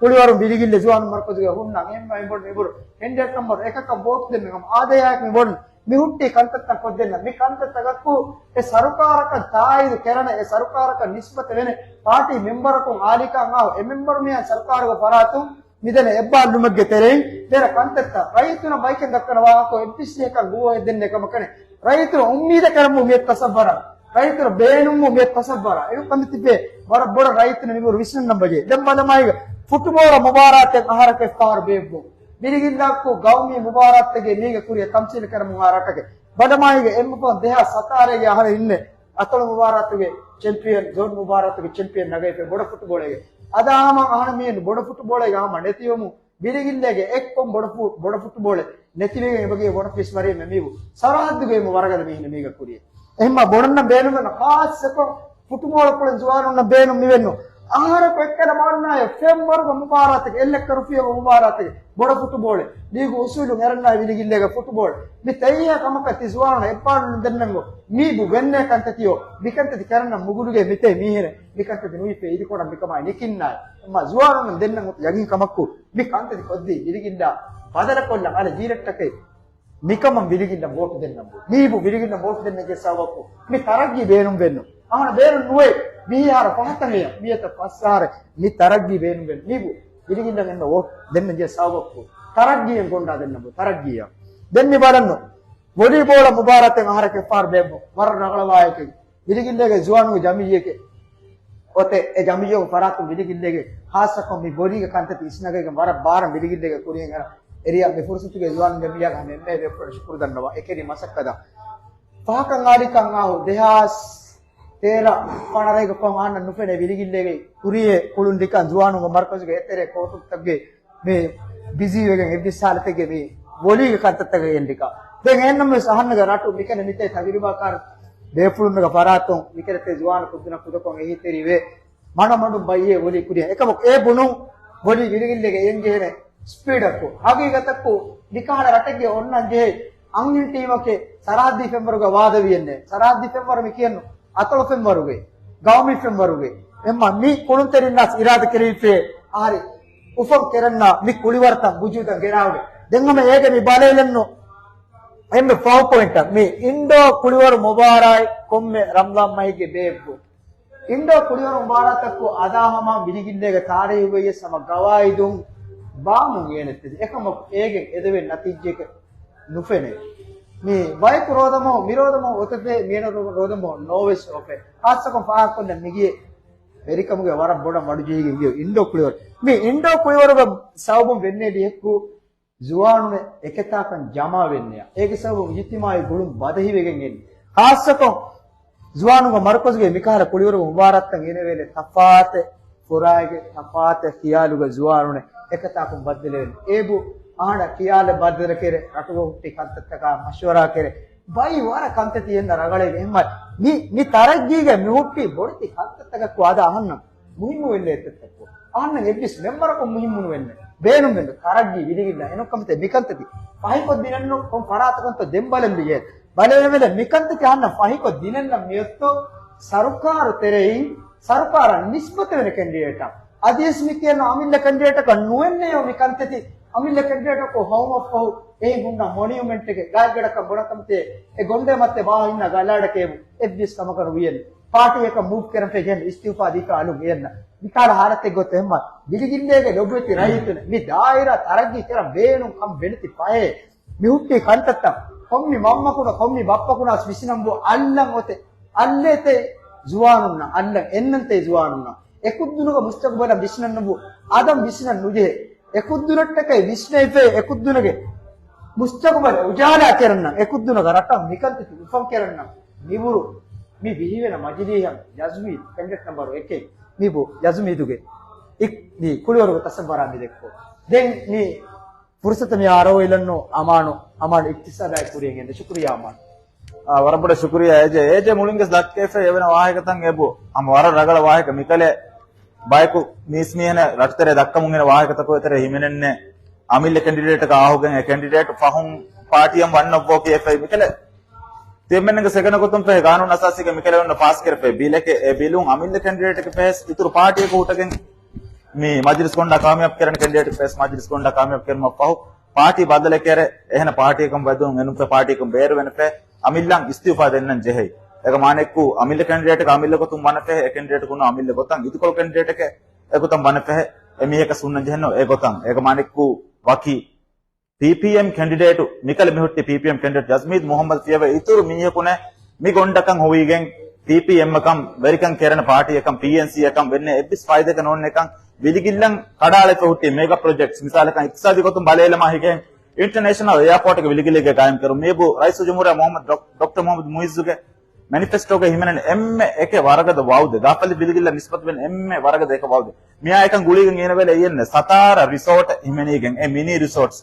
ކުޅިވަރުން ވިލިގިއްލެ ޒުވާނު މަރުކަޒުގެ ހުންނަން އެންމެ އެނބޮޑު މިބުރު ކެންޑިޑޭޓް ނަމްބަރު އެކަކަށް ވޯޓް ދެން މި ހަމަ އާދަޔާއެކު މި ބޮޑުން މި ހުއްޓީ ކަންތައްތައް ކޮށްދެންނަ މި ކަންތައްތަކަކު އެ ސަރުކާރަކަށް ތާއީދު ކެރަނެ އެ ސަރުކާރަކަށް ނިސްބަތެއް ވެނެ ޕާޓީ މެމްބަރަކުން އާލިކާން އާ އެ މެމްބަރު މިއާ ސަރުކާރުގެ ފަރާތުން މިދެނެ އެއްބާއްލުމެއްގެ ތެރެއިން ދެނެ ކަންތައްތައް ރައްޔިތުންނަށް ބައިކެން ދައްކަން ވާހަކަ އެއްވެސް ޖެހިކަން ގުވަހެއް ދެންނެ ކަމަކަނެ. ރައްޔިތުން އުއްމީދަށް ކަރަމު މިއެއް ތަސައްވަރަށް. ރައްޔިތުން ބޭނުންވު މިއެއް ތަސައްވަރަށް. އެގޮތަށް މިތިބޭ ވަރަށް ބޮޑަށް ރައްޔިތުން މިބުރު ވިސްނަން ނަން ބަޖެ. ދެން ބަލަމާއިގަ ފުޓުބޯޅަ މުބާރާތެއް އަހަރަކަށް އެއްފަހަރު ބޭއްވުން. ވިލިގިއްލާކު ގައުމީ މުބާރާތެއްގެ މީގެ ކުރިއަށް ތަމްސީލު ކަރަމުން އާ ރަޓަކެ. ބަލަމާއިގަ އެންމެ ފަހުން ދެހާސް ސަތާރައިގެ އަހަރެއް އިންނެ އަތޮޅު މުބާރާތުގެ ޗެމްޕިއަން، ޒޯން މުބާރާތުގެ ޗެމްޕިއަން ނަގައިފައި ބޮޑަށް ފުޓުބޯޅައިގެ. އަދާ ހަމަ އަހަން މީން ބޮޑު ފުޓުބޯޅައިގަ ހަމަ ނެތިވަމު ވިލިގިއްލޭގެ އެއްކޮން ބޮޑު ފު-، ބޮޑު ފުޓުބޯޅެ ނެތިވެގެން އެބަގޭ ވޮނަ ފިސް ވަރީ މެ މީބު ސަރަހައްދުގެ މު ވަރަގަދަ މީހިން މީގަ ކުރިޔެ. އެހެންމަ ބޮޑަންނަ ބޭނުމެއް ޚާއްޞަކޮށް ފުޓުބޯޅަ ކުޅެން ޒުވާނުންނަށް ބޭނުން މިވެންނު. އަހަރަކު އެއްކަލަ މާންނާޔަ ފެންވަރުގެ މުބާރާތެއް، އެއް ލައްކަ ރުފިޔާގެ މުބާރާތެއް، ބޮޑަ ފުޓުބޯޅެ. ލީގު އުސޫލުން އެރަންނާ ވިލިގިއްލޭގެ ފުޓުބޯޅެ. މި ތެއްޔާ ކަމަކަށް ތި ޒުވާނުން އެއްބާރުން ދެންނަންގޮ. މީބު ވެންނޭ ކަންތަތިޔޯ. މިކަންތަތި ކަރަންނަ މުގުލުގެ މިތޭ މީހެރެ. މިކަންތައް ނުވިފޭ އިދިކޮޅަށް މިކަމާއި ނިކިންނާއި. އެމާ ޒުވާނުން ދެންނަ ގޮތަށް ޔަގީން ކަމަކު މި ކަންތައް ކޮށްދީ ވިލިގިންދާ ބަދަލަކޮށްލަން އަނެއް ޖީލަށްޓަކައި މިކަމަށް ވިލިގިންދަން ވޯޓު ދެންނަން ބު. މީބު ވިލިގިންދަން ވޯޓު ދެންނެގެ ސަބަބަކު މި ތަރައްގީ ބޭނުން ވެންނު. އަހަނަ ބޭނުން ނުވޭ. ވިހި އަހަރަ ފަހަތަނގެ މިއަތަ ފަސް އަހަރެ މި ތަރައްގީ ބޭނުން ވެން. މީބު ވިލިގިންދަން އެންމެ ވޯޓު ދެންނެ ޖެ ސަބަބަކު ތަރައްގީއެއް ގޮނޑާ ދެންނަން ބު. ތަރައްގީއަށް ދެން މި ބަލަންނު. ވޮލީބޯޅަ މުބާރާތެއް އަހަރަކެއް ފާރު ބޭއްވު. ވަރަށް ރަގަޅަވާއެކެއް. ވިލިގިއްލޭގެ ޒުވާނުގެ ޖަމިއްޔެކެ އޮތެ، އެ ޖަމިއްޔުގެ ފަރާތުން ވިލިގިއްލޭގެ ހާއްސަކޮށް މި ބޮލީގެ ކަންތައްތައް އިސްނަގައިގެން ވަރަށް ބާރަށް ވިލިގިއްލޭގެ ކުރިޔަށް އަރަ އެރިޔާ މި ފުރުސަތުގެ ޒުވާނުން ޖަމިއްޔާގެ ހަމަ އެންމެ ބޭފުޅަށް ޝުކުރު ދަންނަވާ. އެކެރި މަސައްކަތަށް ފަހަކަށް އާރިކަން އާހު ދެހާސް ތޭރަ ފަނަރައިގެ ކޮން އާންނަ ނުފެނޭ ވިލިގިއްލޭގެ ކުރިޔޭ ކުޅުން ނިކަން ޒުވާނުންގެ މަރުކަޒުގެ އެތެރޭ ކޯޓުތައްގެ މި ބިޒީވެގެން އެއްވިސް ސާލެތެއްގެ މި ވޮލީގެ ކަންތައްތަކަށް އެންޑިކާ. ދެން އެހެންނަމަވެސް އަހަންނަގެ ރަޓު މިކަނެ މިތޭ ތަޖުރިބާކާރު ބޭފުޅުންނަގެ ފަރާތުން މިކަނެތޭ ޒުވާނު ކުއްދުނަ ކުދަކޮށް އެހީތެރިވޭ. މަޑުމަޑުން ބައްޔޭ ވޮލީ ކުރިޔަށް. އެކަމަކު އެ ބުނުން ވޮލީ ވިލިގިއްލޭގެ އެން ޖެހޭނެ ސްޕީޑަކު. ހަގީގަތަކު މިކަހަލަ ރަޓެއްގެ އޮންނަން ޖެހޭ އަންހެން ޓީމަކެއް ސަރަހައްދީ ފެންވަރުގަ ވާދަވިއެއްނެ. ސަރަހައްދީ ފެންވަރު މި ކިޔަން އަތޮޅު ފެންވަރުގެ، ގައުމީ ފެންވަރުގެ. އެމަ މި ކުޅުންތެރިންނާސް އިރާދަ ކެރިފޭ އަހަރި އުފަން ކެރަންނާ މި ކުޅިވަރުތައް ވުޖޫދަށް ގެނާގެ. ދެން ހަމަ އޭގެ މި ބަލައިލަންނު އެންމެ ފަހު ޕޮއިންޓަށް މި އިންޑޯ ކުޅިވަރު މުބާރާތް ކޮންމެ ރަމްޟާން މަހެއްގެ ބޭއްވު. އިންޑޯ ކުޅިވަރު މުބާރާތަކު އަދާ ހަމަ ވިލިގިއްލޭގެ ތާރީހުގައި ހަމަ ގަވާއިދުން ބާމުން އޭނެތެދި. އެކަމަކު އޭގެން އެދެވޭ ނަތީޖެއް ނުފެނޭ. މި ބަޔަކު ރޯދަމަހު، މި ރޯދަމަހު އޮތެފޭ، މިއަންނަ ރޯ-، ރޯދަމަހު ނޯވެސް އޮފެ. ހާއްސަކޮށް ފާހަގަކޮށްލަން މިގިޔޭ ވެރިކަމުގެ ވަރަށް ބޮޑަށް މަޑުޖެހިގެން ގިޔަ އިންޑޯ ކުޅިވަރު. މި އިންޑޯ ކުޅިވަރުގެ ސަބަބުން ވެންނޭ ލިޔެއްކު ޒުވާނުން އެކަތާކަން ޖަމާވެންނެޔާ. އޭގެ ސަބަބުން އިޖްތިމާޢީ ގުޅުން ބަދަހިވެގެން އެން. ޚާއްޞަކޮށް ޒުވާނުންގެ މަރުކަޒުގެ މިކަހަލަ ކުޅިވަރުގެ މުބާރާތްތައް އިނެވޭނެ ތަފާތެއް ފުރާގެ ތަފާތެއް ޚިޔާލުގެ ޒުވާނުން އެކަތާކުން ބައްދަލެވެން. އޭބު އަހަނަ ޚިޔާލެއް ބައްދަލަކެރެ ރަޓުގަ ހުއްޓި ކަންތައްތަކާ މަޝްވަރާކެރެ ބައި ވަރަށް ކަންތައްތި އެންނަ ރަގަޅޭގެ އެހެންމަ މި، މި ތަރައްގީގެ މި ހުއްޓި ބޮޑެތި ކަންތައްތަކަކު އަދަ އަހަންނަށް މުހިއްމު ވެންނެ އެތައްތަކު. އަހަންނަށް އެއްވެސް މެންބަރަކު މުހިއްމު ނުވެންނެ. ބޭނުންވެން ތަރައްގީ ވިލިގިންނަ އެނޮކަމިތެ މިކަންތަތި ފަހިކޮށްދިނެންނު ކޮން ފަރާތަކުންތޯ ދެން ބަލަން ވިޔޭ. ބަލެވެލެ މިކަންތަކެ އަހަންނަށް ފަހިކޮށް ދިނެންނަށް މިއޮއްތޯ ސަރުކާރު ތެރެއިން ސަރުކާރަށް ނިސްބަތުވެނެ ކެންޑިޑޭޓަށް. އަދިވެސް މި ކިޔަން އަމިއްލަ ކެންޑިޑޭޓަކަށް ނުވެންނެޔޯ މި ކަންތަތި. އަމިއްލަ ކެންޑިޑޭޓަކު ހަމަފަހު އެހި ހުންނަ މޮނިއުމެންޓެއްގެ ގާތްގަޑަކަށް ބޮޑަކަމިތޭ އެ ގޮނޑޭ މައްތެ ބާހިންނަ ގަލާޑަކޭވު އެއްވެސް ކަމަކަށް ނުވިޔެން. ޕާޓީއަކަށް މޫވް ކެރަންފޭ ޖެހެން އިސްތިއުފާ ދީފާ އަލުން އެއްނަ. މިކާލަ ހާލަތެއް ގޮތެއް ހަމަ ވިލިގިއްލޭގެ ލޮބުވެތި ރައްޔިތުން މި ދާއިރާ ތަރައްގީ ކެރަން ބޭނުން ކަން ބެނިތި ފަހޭ. މި ހުއްޓީ ކަންތައްތައް ކޮންމި މަންމަކުނަ ކޮންމި ބައްޕަކުނާސް ވިސިނަން ބޯ އައްލަން އޮތެ. އައްލޭތޭ ޒުވާނުންނަށް، އައްލަން އެންނަންތޭ ޒުވާނުންނަށް. އެކުއްދުނުގެ މުސްތަގުބަލަށް ވިސިނަން ނުބު އަދަން ވިސިނަން ނުޖެހޭ. އެކުއްދުނަށްޓަކައި ވިސްނައިފޭ އެކުއްދުނަގެ މުސްތަގުބަލް އުޖާލާ ކެރަންނަން، އެކުއްދުނަގަ ރަޓަށް މިކަންތައް އުފަން ކެރަންނަން، މިބުރު މި ވިހިވެނަ މަޖިލީހަށް ޔަޒްމީދު ކެންޑިޑޭޓް ނަމްބަރު އެކެއް މިބު ޔަޒްމީދުގެ އި-، މި ކުޅިވަރުގެ ތަސައްވަރާ މި ދެއްކޯ. ދެން މި ފުރުސަތަށް މި އާރޯއިލަންނު އަމާނު، އަމާނު އިޤްތިޞާދާއި ކުރިޔަށް ގެންދެ. ޝުކުރިއްޔާ އަމާނު. އާ، ވަރަށް ބޮޑަށް ޝުކުރިއްޔާ އޭޖޭ. އޭޖޭ މުޅިންގެސް ދައްކައިފައި އެވެނަ ވާހަކަތައް އެބު ހަމަ ވަރަށް ރަގަޅަ ވާހަކަ މިކަލޭ. ބަޔަކު މީސްމީހެން ރަށުތެރޭ ދައްކަމުން އިން ވާހަކަތަކު އެތެރޭ ހިމެނެންނެ އަމިއްލަ ކެންޑިޑޭޓަކަށް އާހުގެން އެ ކެންޑިޑޭޓް ފަހުން ޕާޓީއަށް ވަންނައްވޯ ކިޔަފައި މިކަލޭ. ތިއެމްއެންގެ ސެގަނަ ގޮތުން ފެހެ ގާނޫނު އަސާސީގެ މިކަލޭ އޮންނަ ފާސް ކެރެފައި ބިލެކެ އެ ބިލުން އަމިއްލަ ކެންޑިޑޭޓަކަށް ފެހެސް އިތުރު ޕާޓީއަކު ހުއްޓަގެން މި މަޖިލިސް ގޮނޑާ ކާމިޔާބު ކެރަން ކެންޑިޑޭޓް ފެސް މަޖިލިސް ގޮނޑާ ކާމިޔާބު ކެރުމަށް ފަހު، ޕާޓީ ބަދަލެކޭރެ، އެހެނަ ޕާޓީއަކަށް ވަދުން އެނުންފެ ޕާޓީއަކުން ބޭރުވެނެފެ، އަމިއްލަން އިސްތިއުފާ ދެންނަން ޖެހޭ. އޭގެ މާނައެއްކު، އަމިއްލަ ކެންޑިޑޭޓަކަށް އަމިއްލަ ގޮތުން ވަނެފެ، އެ ކެންޑިޑޭޓަކު ނު އަމިއްލަ ގޮތަށް އިދިކޮޅު ކެންޑިޑޭޓެކެ އެގޮތަށް ވަނެފެ، އެ މީހަކަށް ހުންނަން ޖެހެންނޯ އެގޮތަށް. އޭގެ މާނައެއްކު، ވަކި ޕީޕީއެމް ކެންޑިޑޭޓު، މިކަލެ މިހުއްޓި ޕީޕީއެމް ކެންޑިޑޭޓް ޖަޒްމީދު މުހައްމަދު ފިޔަވައި އިތުރު މީހަކުނެ މި ގޮނޑަކަށް ހޮވީގެން ޕީޕީއެމްއަކަށް ވެރިކަން ކެރެން ޕާޓީއަކަށް ޕީއެންސީއަކަށް ވެންނެ އެއްވެސް ފައިދައަކަށް ނޯންނެކަން ވިލިގިއްލަން ކަޑާލެފަ ހުއްޓި މެގަ ޕްރޮޖެކްޓްސް މިސާލަކަށް އިޤްތިޞާދީ ގޮތުން ބަލައިލަމާ ހިގެން އިންޓަރނޭޝަނަލް އެއާޕޯޓްގެ ވިލިގިއްލޭގެ ގާއިމް ކެރުން މީބު ރައީސުލްޖުމްހޫރިއްޔާ މުހައްމަދު ޑޮކް-، ޑޮކްޓަރ މުހައްމަދު މުއިއްޒުގެ މެނިފެސްޓޯގައި ހިމެނެން އެންމެ އެކެއް ވަރަގަދަ ވައުދެއް، ދާފަލި ވިލިގިއްލަ ނިސްބަތުވެން އެންމެ ވަރަގަދަ އެކަ ވައުދެއް. މިއާ އެކަން ގުޅީގެން އޭނަ ވެލެ އިއެންނެ ސަތާރަ ރިސޯޓް ހިމެނީގެން އެ މިނީ ރިސޯޓްސް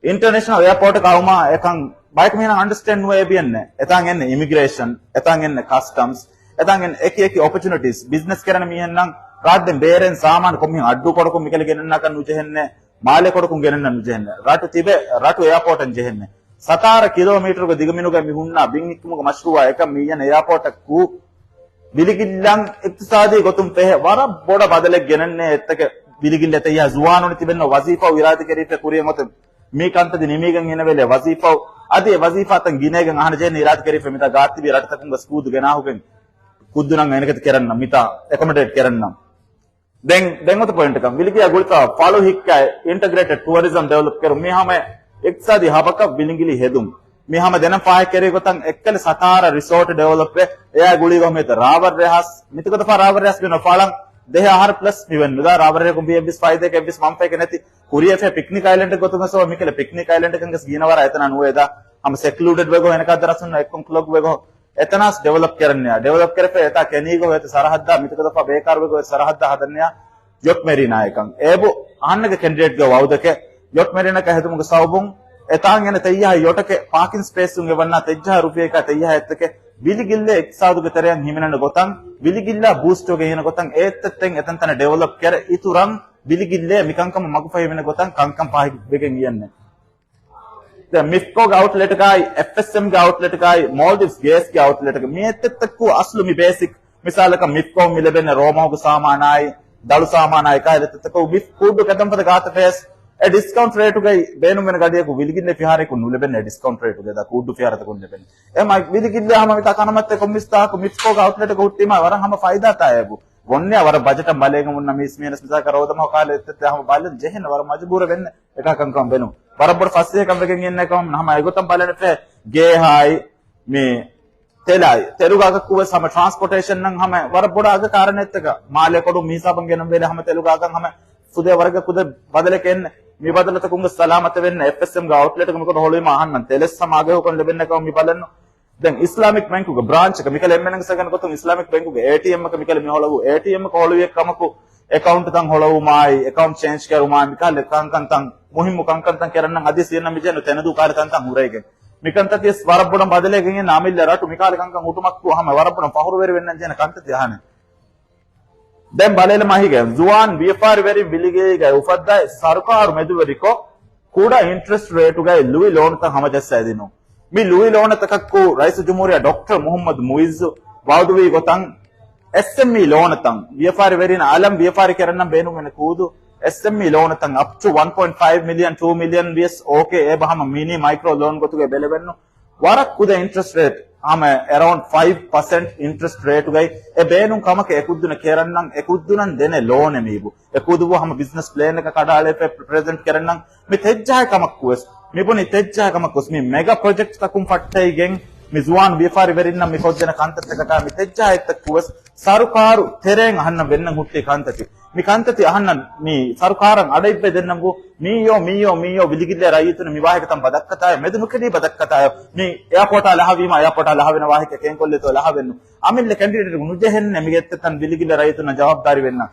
އިންޓަރނޭޝަނަލް އެއާޕޯޓަކަށް އައުމާ އެކަން ބަޔަކު މީނަ އަންޑަސްޓޭންޑް ނުވޭ ބިޔެންނެ. އެތާން އެންނެ އިމިގްރޭޝަން، އެތާން އެންނެ ކަސްޓަމްސް، އެތާން އެންނެ އެކި އެކި އޮޕޮޗުނިޓީސް. ބިޒްނަސް ކެރަން މީހެންނަށް ރާއްދެން ބޭރެން ސާމާނު ކޮންމިހެން އައްޑޫ ކޮޑަކުން މިކަލެ ގެނެންނާކަށް ނުޖެހެންނެ، މާލޭ ކޮޑަކުން ގެނެންނަ ނުޖެހެންނެ. ރަޓު ތިބެ، ރަޓު އެއާޕޯޓަށް ޖެހެންނެ. ސަތާރަ ކިލޯމީޓަރުގެ ދިގުމިނުގައި މި ހުންނާ ބިން ހިއްކުމުގެ މަޝްރޫއާ އެކަން މިއަން އެއާޕޯޓަށް ކޫ ވިލިގިއްލަން އިޤްތިޞާދީ ގޮތުން ފެހެ ވަރަށް ބޮޑަށް ބަދަލެއް ގެނެންނޭ އެއްތަކެއް ވިލިގިއްލޭ ތެއްޔާ ޒުވާނުން ތިބެންނަ ވަޒީފާ އިރާދަ ކެރީފެ ކުރިޔަށް އޮތެ މީ ކަންތައް ދި ނިމީގެން އިނަވެލޭ ވަޒީފާ އަދި އެ ވަޒީފާތައް ގިނޭގެން އަހަނަ ޖެހެން އިރާދަ ކެރީފެ މިތާ ގާތިބީ ރަށްތަކުންގެ ސްކޫދު ގެނާހުގެން ކުއްދުނަން އޭނަކަތި ކެރަންނަ މިތާ އެކޮމޮޑޭޓް ކެރަންނަ. ދެން، ދެން އޮތަ ޕޮއިންޓަކަށް ވިލިގިއާ ގުޅިފަ ފަޅު ހިއްކާ އިންޓަގްރޭޓެޑް ޓުއަރިޒަމް ޑިވެލޮޕް ކެރުން މީ ހަމަ އިޤްތިޞާދީ ހަބަކަށް ވިލިނގިލި ހެދުން. މި ހަމަ ދެނަން ފާހަގަކެރި ގޮތަށް އެއްކަލަ ސަތާރަ ރިސޯޓް ޑިވެލޮޕް ވެ އެއާ ގުޅީގަ މިތަ ރާވަށް ރެހާސް މިތަކަދަފާ ރާވަށް ރެހާސް ބިނަ ފަޅަން ދެހެ އަހަރު ޕްލަސް މިވެން ނުދާ ރާވަށް ރެހަކުން ބި އެއްވެސް ފައިދައެއް އެއްވެސް މަންފައެކެ ނެތި ކުރިއެފެ ޕިކްނިކް އައިލެންޑް ގޮތުގަސް މިކަލެ ޕިކްނިކް އައިލެންޑް ކަންގަސް ގީނަވަރާ އެތަނާ ނުވޭ ދާ ހަމަ ސެކްލޫޑެޑް ވެގޮ އެނަކަށް ދަރަސުން އެއްކޮން ކްލޮގް ވެގޮ އެތަނާސް ޑިވެލޮޕް ކެރަންޏާ ޑިވެލޮޕް ކެރެފެ އެތާ ކެނީގޮ އެތަ ސަރަހައްދާ މިތަކަދަފާ ބޭކާރު ވެގޮ އެ ސަރަހައްދާ ހަދަންޏާ ޔޮޓް މެރީނާ އެކަން އޭބު އަހަންނަގެ ކެންޑިޑޭޓްގެ ވައުދެކެ ޔޮޓް މެރީނަކަށް ހެދުމުގެ ސަބަބުން އެތާނގެނެ ތެއްޔާހަ ޔޮޓަކެ ޕާކިން ސްޕޭސް އެވަންނާ ތެއްޖަހަ ރުފިޔަކާ ތެއްޔާހަ އެއްތަކެ ވިލިގިއްލޭ އިޤްތިޞާދުގެ ތެރެއަށް ހިމެނެން ގޮތަން ވިލިގިއްލާ ބޫސްޓް ވެގެ ހިނަ ގޮތަން އޭތައްތެން އެތަންތަނަށް ޑިވެލޮޕް ކެރެ އިތުރަން ވިލިގިއްލޭ މިކަންކަމަށް މަގުފަހިވެނެ ގޮތަށް ކަންކަން ފާހިގަވެގެން އިޔަންނެ. ދެ މިފްކޯގެ އައުޓްލެޓްގައި، އެފްއެސްއެމްގެ އައުޓްލެޓްގައި، މޯލްޑިވްސް ގޭސްގެ އައުޓްލެޓްގެ މި އެއްތެއްތައްކު އަސްލު މި ބޭސިކް. މިސާލަކަށް މިފްކޯ މި ލެބެން ރޯމަހުގެ ސާމާނާއި، ދަޅު ސާމާނާއި ކާ އެއްތެއްތަކު މި ކޫއްޑު ކެތަން ފަދަ ގާތަ ފޭސް އެ ޑިސްކައުންޓް ރޭޓުގައި ބޭނުންވެން ގަޑިއަކު ވިލިގިންނެ ފިހާރައަކުން ނުލެބެން އެ ޑިސްކައުންޓް ރޭޓުގެ ދާ ކޫއްޑު ފިހާރަތަކުން ލެބެން. އެ މަ ވިލިގިއްލެ ހަމަ މިތާ ކަނަމައްތެ ކޮންމިސްތާކު މިފްކޯގެ އައުޓްލެޓްގަ ހުއްޓީމާ ވަރަށް ހަމަ ފައިދާތާ އޭބު. ގޮންނެ ވަރަށް ބަޖެޓަށް ބަލައިގެން ހުންނަ މީސް މީނަސް މިސާކަށް ރޯދަމަހު ކާލެ އެއްތެއްތެ ހަމަ ބަލަން ޖެހެން ވަރަށް މަޖުބޫރަ ވެންނެ އެކާ ކަންކަން ބެލުން. ވަރަށް ބޮޑު ފަސޭހަކަން ވެގެން އިންނެ ކަމަށް ހަމަ އެގޮތަށް ބަލަނެފެ ގޭހާއި މި ތެލާއި، ތެލުގެ އަގަކު ވެސް ހަމަ ޓްރާންސްޕޯޓޭޝަން ނަން ހަމަ ވަރަށް ބޮޑަށް އަގަ ކާރަނެއްތަކަށް މާލޭ ކޮޑު މީސާބަން ގެނަން ވޭލެ ހަމަ ތެލުގެ އަގަން ހަމަ ފުދޭ ވަރަގަ ކުދެ ބަދަލެކެ އެން މި ބަދަލަތަކުންގެ ސަލާމަތެ ވެންނަ އެފްއެސްއެމްގެ އައުޓްލެޓްގެ މިކޮޑު ހޮޅުވީމަ އަހަންނަން ތެލެސް ހަމަ އަގަހުކަން ލެބެންނެ ކަމަށް މި ބަލަން. ދެން އިސްލާމިކް ބެންކުގެ ބްރާންޗަކަށް މިކަލެ އެންމެންގެ ސަގަން ގޮތުން އިސްލާމިކް ބެންކުގެ އޭޓީއެމްއަކަށް މިކަލެ މި ހޮޅަވު އޭޓީއެމްއަކަށް ހޮޅުވި ކަމަކު އެކައުންޓްތައް ހޮޅަވުމާއި، އެކައުންޓް ޗޭންޖް ކެރުމާއި، މިކަހަލަ ކަންކަންތައް، މުހިއްމު ކަންކަންތައް ކެރަންނަން އަދި ސިޔަންނަ މިޖެނު ތެނަދޫ ކާލި ތަންތަން ހުރެގެން. މިކަންތައް ވަރަށް ބޮޑަށް ބަދަލެގެން އެން އަމިއްލަ ރަޓު މިކާލި ކަންކަން ހުއްޓުމަކު ހަމަ ވަރަށް ބޮޑަށް ފަހުރުވެރި ވެންނަން ޖެހެން ކަންތައް އަހަނެ. ދެން ބަލޭލަމާ ހިގެ ޒުވާން ވިޔަފާރިވެރިން ވިލިގޭގައި އުފައްދާ ސަރުކާރު މެދުވެރިކޮށް ކުޑަ އިންޓްރެސްޓް ރޭޓުގައި ލުއި ލޯނުތައް ހަމަޖައްސައިދިނުން. މި ލުއި ލޯނުތަކަކު ރައީސު ޖުމްހޫރިއްޔާ ޑޮކްޓަރ މުހައްމަދު މުއިއްޒު ވައުދުވީ ގޮތަށް އެސްއެމްއީ ލޯނުތައް، ވިޔަފާރިވެރިން އަލަށް ވިޔަފާރި ކެރަންނަށް ބޭނުންވެނި ކޫދު އެސްއެމްއީ ލޯނުތައް އަޕް ޓު ވަން ޕޮއިންޓް ފައިވް މިލިއަން، ޓޫ މިލިއަން ވިޔަސް އޯކޭ އޭބަ ހަމަ މިނީ މައިކްރޯ ލޯން ގޮތުގައި ބެލެވެންނު. ވަރަށް ކުދަ އިންޓްރެސްޓް ރޭޓް ހަމަ އެރައުންޑް ފައިވް ޕަސެންޓް އިންޓްރެސްޓް ރޭޓުގައި އެ ބޭނުން ކަމަކަށް އެ ކުއްދުނަށް ކެރަންނަން އެ ކުއްދުނަށް ދެނެ ލޯނެ މީބު. އެ ކުދުވު ހަމަ ބިޒްނަސް ޕްލޭނަކަށް ކަޑައަޅައިފަ ޕްރެޒެންޓް ކެރަންނަން މި ތެއްޖަހަ ކަމަކުވެސް، މި ބުނި ތެއްޖަހަ ކަމަކުވެސް މި މެގަ ޕްރޮޖެކްޓްތަކުން ފައްޓައިގެން މި ޒުވާން ވިޔަފާރިވެރިންނަށް މި ކޮށްދޭނެ ކަންތައްތަކަކާ މި ތެއްޖަހަ އެއްތަކުވެސް ސަރުކާރު ތެރޭން އަހަންނަށް ވެންނަން ހުއްޓި ކަންތަކެއް. މި ކަންތަތި އަހަންނަށް މި ސަރުކާރަށް އަޑައިއްވެ ދެންނަން ބު މީޔޯ، މީޔޯ، މީޔޯ ވިލިގިއްލޭ ރައްޔިތުން މި ވާހަކަތަން ބަދައްކަތާޔޯ، މެދު ނުކެނޑީ ބަދައްކަތާޔޯ، މި އެއާޕޯޓާ ލަހަވީމާ އެއާޕޯޓާ ލަހަވެނަ ވާހަކަ ކެންކޮށްލޭތޯ ލަހަވެންނު. އަމިއްލަ ކެނޑިޑޭޓް ނުޖެހެންނެ މި އެއްތައްތަން ވިލިގިއްލޭ ރައްޔިތުންނަށް ޖަވާބުދާރީ ވެންނަ.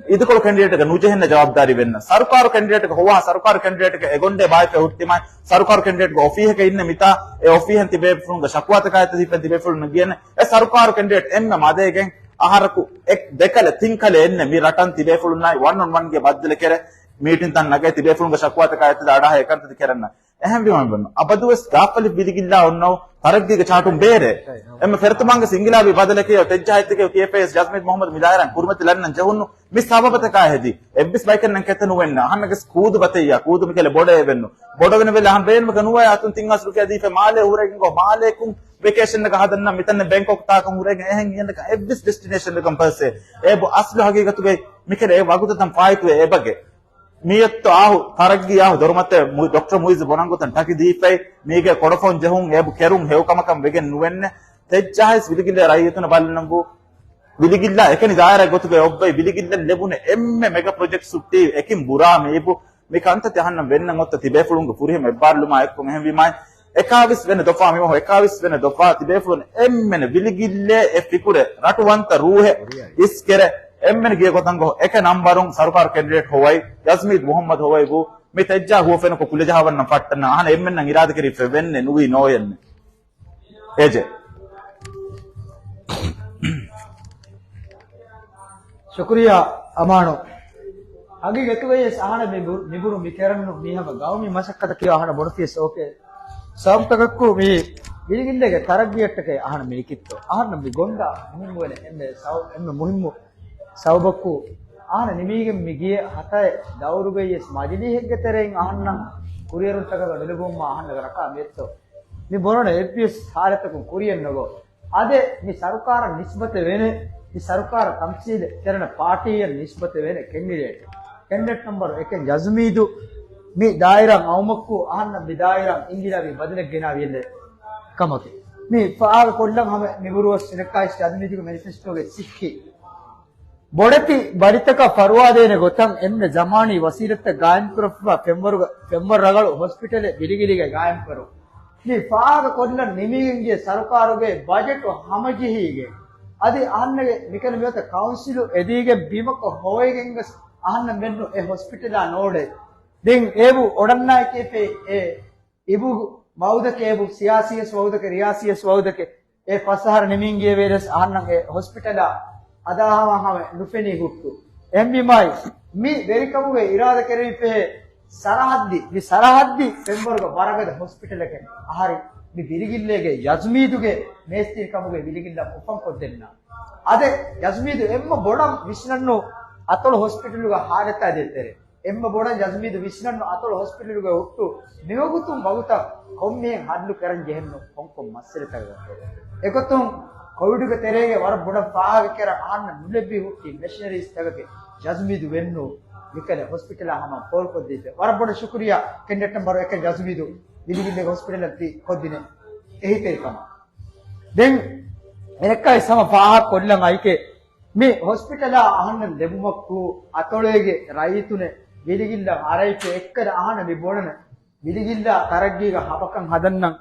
އިދިކޮޅު ކެނޑިޑޭޓްގެ ނުޖެހެންނަ ޖަވާބުދާރީ ވެންނަ. ސަރުކާރު ކެނޑިޑޭޓްގެ ހޮވާ ސަރުކާރު ކެނޑިޑޭޓްގެ އެގޮނޑޭ ބާއެއް ހުއްޓިމާ ސަރުކާރު ކެނޑިޑޭޓްގެ އޮފީހަކަށް އިންނެ މިތާ އެ އޮފީހަށް ތިބޭފުޅުންގެ ޝަކުވާތަކާ އެތަ ތިބޭފުޅުން ގިޔަނެ އެ ސަރުކާރު ކެނޑިޑޭޓް އެންމެ މަދޭގެން އަހަރަކު އެ ދެކަލެ ތިންކަލެ އެންނެ މި ރަޓަން ތިބޭފުޅުންނާއި ވަން އޮން ވަންގެ ބައްދަލެ ކެރެ މީޓިންތައް ނަގައި ތިބޭފުޅުންގެ ޝަކުވާތަކާ އެތަ އަޑާހެ އެކަންތައް ކެރަންނަ. އެހެންވީމަ އަބަދުވެސް ގާފަލި ވިލިގިއްލާ އޮންނޯ ތަރައްގީގެ ޗާޓުން ބޭރޭ. އެންމެ ފެރަތުމާނގެ ސިންގިލާބީ ބަދަލެކޭ ތެއްޖަހައްތެކޭ ކޭފޭސް ޖަޒްމީދް މުހައްމަދު މިދާއިރާން ކުރިމަތި ލަންނަން ޖެހުނު މި ސަބަބަތަކާ ހެދި. އެއްވެސް ބައެކެންނަން ކެތެއް ނުވެންނަ. އަހަންނަގެ ސްކޫދު ބަތެއްޔާ ކޫދު މިކަލެ ބޮޑޭ ވެންނު. ބޮޑަވެނެ ވެލެ އަހަން ބޭނުމަކަ ނުވައި އަތުން ތިން ހާސް ރުފިޔާ ދީފެ މާލޭ ހުރެގެން ގޮ މާލޭކުން ވެކޭޝަން އަކަށް ހަދަންނަ މިތަން ބެންކޮކް ތާކަން ހުރެގެން އެހެން އިޔަން އެއްވެސް ޑެސްޓިނޭޝަން ކަން ޕަސޭ. އޭބު އަސްލު ހަގީގަތުގައި މިކަލެ އެ ވަގުތަތަން ފާއިތުވެ އެބަގެ. މިއޮއްތޯ އާހު ތަރައްގީ އާހު ދޮރުމަތެ މު-، ޑޮކްޓަރ މުއިޒް ބޮނަން ގޮތަން ޓަކި ދީފައި، މީގެ ކޮޑަފޮން ޖެހުން އޭބު ކެރުން ހެޔޮ ކަމަކަށް ވެގެން ނުވެންނެ. ތެއްޖާހިސް ވިލިގިއްލޭ ރައްޔިތުން ބަލަން ބު. ވިލިގިއްލާ އެކަނި ދާއިރާ ގޮތުގައި އޮއްވައި ވިލިގިއްލަން ލެބުނެ އެންމެ މެގަ ޕްރޮޖެކްޓް ސުއްޓީ އެކިން ބުރާ މީބު. މި ކަންތައް އަހަންނަށް ވެންނަން އޮއްތަ ތިބޭފުޅުންގެ ފުރިހަމަ އެއްބާރުލުމާ އެއްކޮށް އެހެންވީމާ އެކާވީސް ވެނެ ދޮފާ މިމަހު އެކާވީސް ވެނެ ދޮފާ ތިބޭފުޅުން އެންމެން ވިލިގިއްލޭ އެ ފިކުރެއް ރަޓު ވަންތަ ރޫހެއް އިސްކެރެ އެންމެން ގިޔަ ގޮތަށް ގޮ އެކެއް ނަމްބަރުން ސަރުކާރު ކެންޑިޑޭޓް ހޮވައި ޔަޒްމީދު މުހައްމަދު ހޮވައި ބު މި ތެއްޖާ ހުވަފެނަކު ކުލަޖަހާވަންނަން ފައްޓަން އަހަން އެންމެންނަށް އިރާދަކެރި ފެ ވެންނެ ނުވީ ނޯޔެންނެ. އޭޖެ. ޝުކުރިއްޔާ އަމާނު. ހަގީގަތުގައި ވެސް އަހަން މި ބު-، މިބުރު މި ކެރަންނު މީ ހަމަ ގައުމީ މަސައްކަތަކީ އަހަން ބޮޑުތި ސޯކެ ސަބަބުތަކަކު މި ވިލިގިންދޭގެ ތަރައްގީއަށްޓަކައި އަހަން މި ނިކިއްތޯ. އަހަން މި ގޮންޑާ މުހިއްމުވެނެ އެންމެ ސަބަ-، އެންމެ މުހިއްމު ސަބަބަކު އަހަން ނިމީގެން މި ގިޔަ ހަތައެއް ދައުރުގައި ވެސް މަޖިލީހެއްގެ ތެރެއިން އަހަންނަށް ކުރިއެރުންތަކަކަށް ނުލިބުމާ އަހަންނަށް ރަކާ މިއެއްތޯ. މި ބުނަން އެއްވެސް ހާލަތަކުން ކުރިއެއް ނުގޮ. އަދެ މި ސަރުކާރަށް ނިސްބަތެއް ވޭނެ، މި ސަރުކާރަށް ތަމްސީލެއް ކެރެނެ ޕާޓީއަށް ނިސްބަތެއް ވޭނެ ކެންޑިޑޭޓް. ކެންޑިޑޭޓް ނަމްބަރު އެކެއް ޖަޒުމީދު މި ދާއިރާ އައުމަކު އަހަންނަށް މި ދާއިރާ އިންގިލާބީ ބަދަލެއް ގެނާވިއެއް ކަމަކީ. މި ފާހަގަ ކޮށްލަން ހަމަ މިބުރުވެސް ސިނެކާއިސް ޖަޒުމީދުގެ މެނިފެސްޓޯގެ ސިއްހީ. ބޮޑެތި ބަލިތަކަށް ފަރުވާދޭނެ ގޮތަށް އެންމެ ޒަމާނީ ވަސީލަތްތައް ގާއިމްކުރައްވާ ފެންވަރުގަ-، ފެންވަރު ރަގަޅު ހޮސްޕިޓަލެއް ވިލިގިލީގައި ގާއިމްކުރުން. މި ފާހަގަ ކޮށްލަން ނިމިގެން ގިޔަ ސަރުކާރުގެ ބަޖެޓު ހަމަޖެހީގެން އަދި އަހަންނަގެ މިކަން މިއޮތަ ކައުންސިލު އެދީގެން ބިމަކު ހޮވައިގެން ގޮސް އަހަންނަށް މެންނު އެ ހޮސްޕިޓަލާ ނޯޑެ. ދެން އޭބު އޮޑަންނާއެކޭ އެ އިބު ވައުދަކެ އެބު ސިޔާސީއަސް ވައުދަކެ ރިޔާސީއަސް ވައުދަކެ އެ ފަސް އަހަރަ ނިމިން ގިޔަ ވޭރެސް އަހަންނަށް އެ ހޮސްޕިޓަލާ އަދާހަމަ ހަމަ ނުފެނީ ހުއްޓު. އެހެންވީމާއި، މި ވެރިކަމުގެ އިރާދަ ކެރެވިފޭ ސަރަހައްދި، މި ސަރަހައްދި ފެންވަރުގަ ވަރަގަދަ ހޮސްޕިޓަލަކެއް އަހަރި މި ވިލިގިއްލޭގެ ޔަޒުމީދުގެ މޭސްތިރިކަމުގެ ވިލިގިއްލަ އުފަން ކޮށްދެންނަ. އަދެ ޔަޒުމީދު އެންމެ ބޮޑަށް ވިސްނަންނު އަތޮޅު ހޮސްޕިޓަލުގަ ހާލަތާ ދޭތެރެ. އެންމެ ބޮޑަށް ޔަޒުމީދު ވިސްނަން އަތޮޅު ހޮސްޕިޓަލުގަ ހުއްޓު މިވަގުތުން ވަގުތަށް ކޮންމެހެން ހައްލު ކެރަން ޖެހެންނު ކޮންކޮން މައްސަލަތަކަކަށް. އެގޮތުން ކޮވިޑުގެ ތެރޭގަ ވަރަށް ބޮޑަށް ފާހަގަ ކެރަން އަހަންނަށް ނުލެއްވި ހުއްޓި މެޝިނަރީސް ތަކަކެއް ޔަޒުމީދު ވެންނު މިކަލެ ހޮސްޕިޓަލާ ހަމަ ކޯލް ކޮށްދީފެ. ވަރަށް ބޮޑަށް ޝުކުރިއްޔާ ކެންޑިޑޭޓް ނަމްބަރު އެކެއް ޔަޒުމީދު ވިލިގިއްލޭގެ ހޮސްޕިޓަލަށް ތި ކޮށްދިނެ އެހީތެރިކަމަށް. ދެން އެނެއްކާވެސް ހަމަ ފާހަގަ ކޮށްލަން އައިކޭ މި ހޮސްޕިޓަލާ އަހަންނަށް ލެބުމަށްކު އަތޮޅޭގެ ރައްޔިތުނެއް ވިލިގިއްލަން އަރައިފި އެއްކަލަ އަހަންނަށް މި ބޮޑަނެ ވިލިގިއްލާ ތަރައްގީގަ ހަބަކަން ހަދަންނަން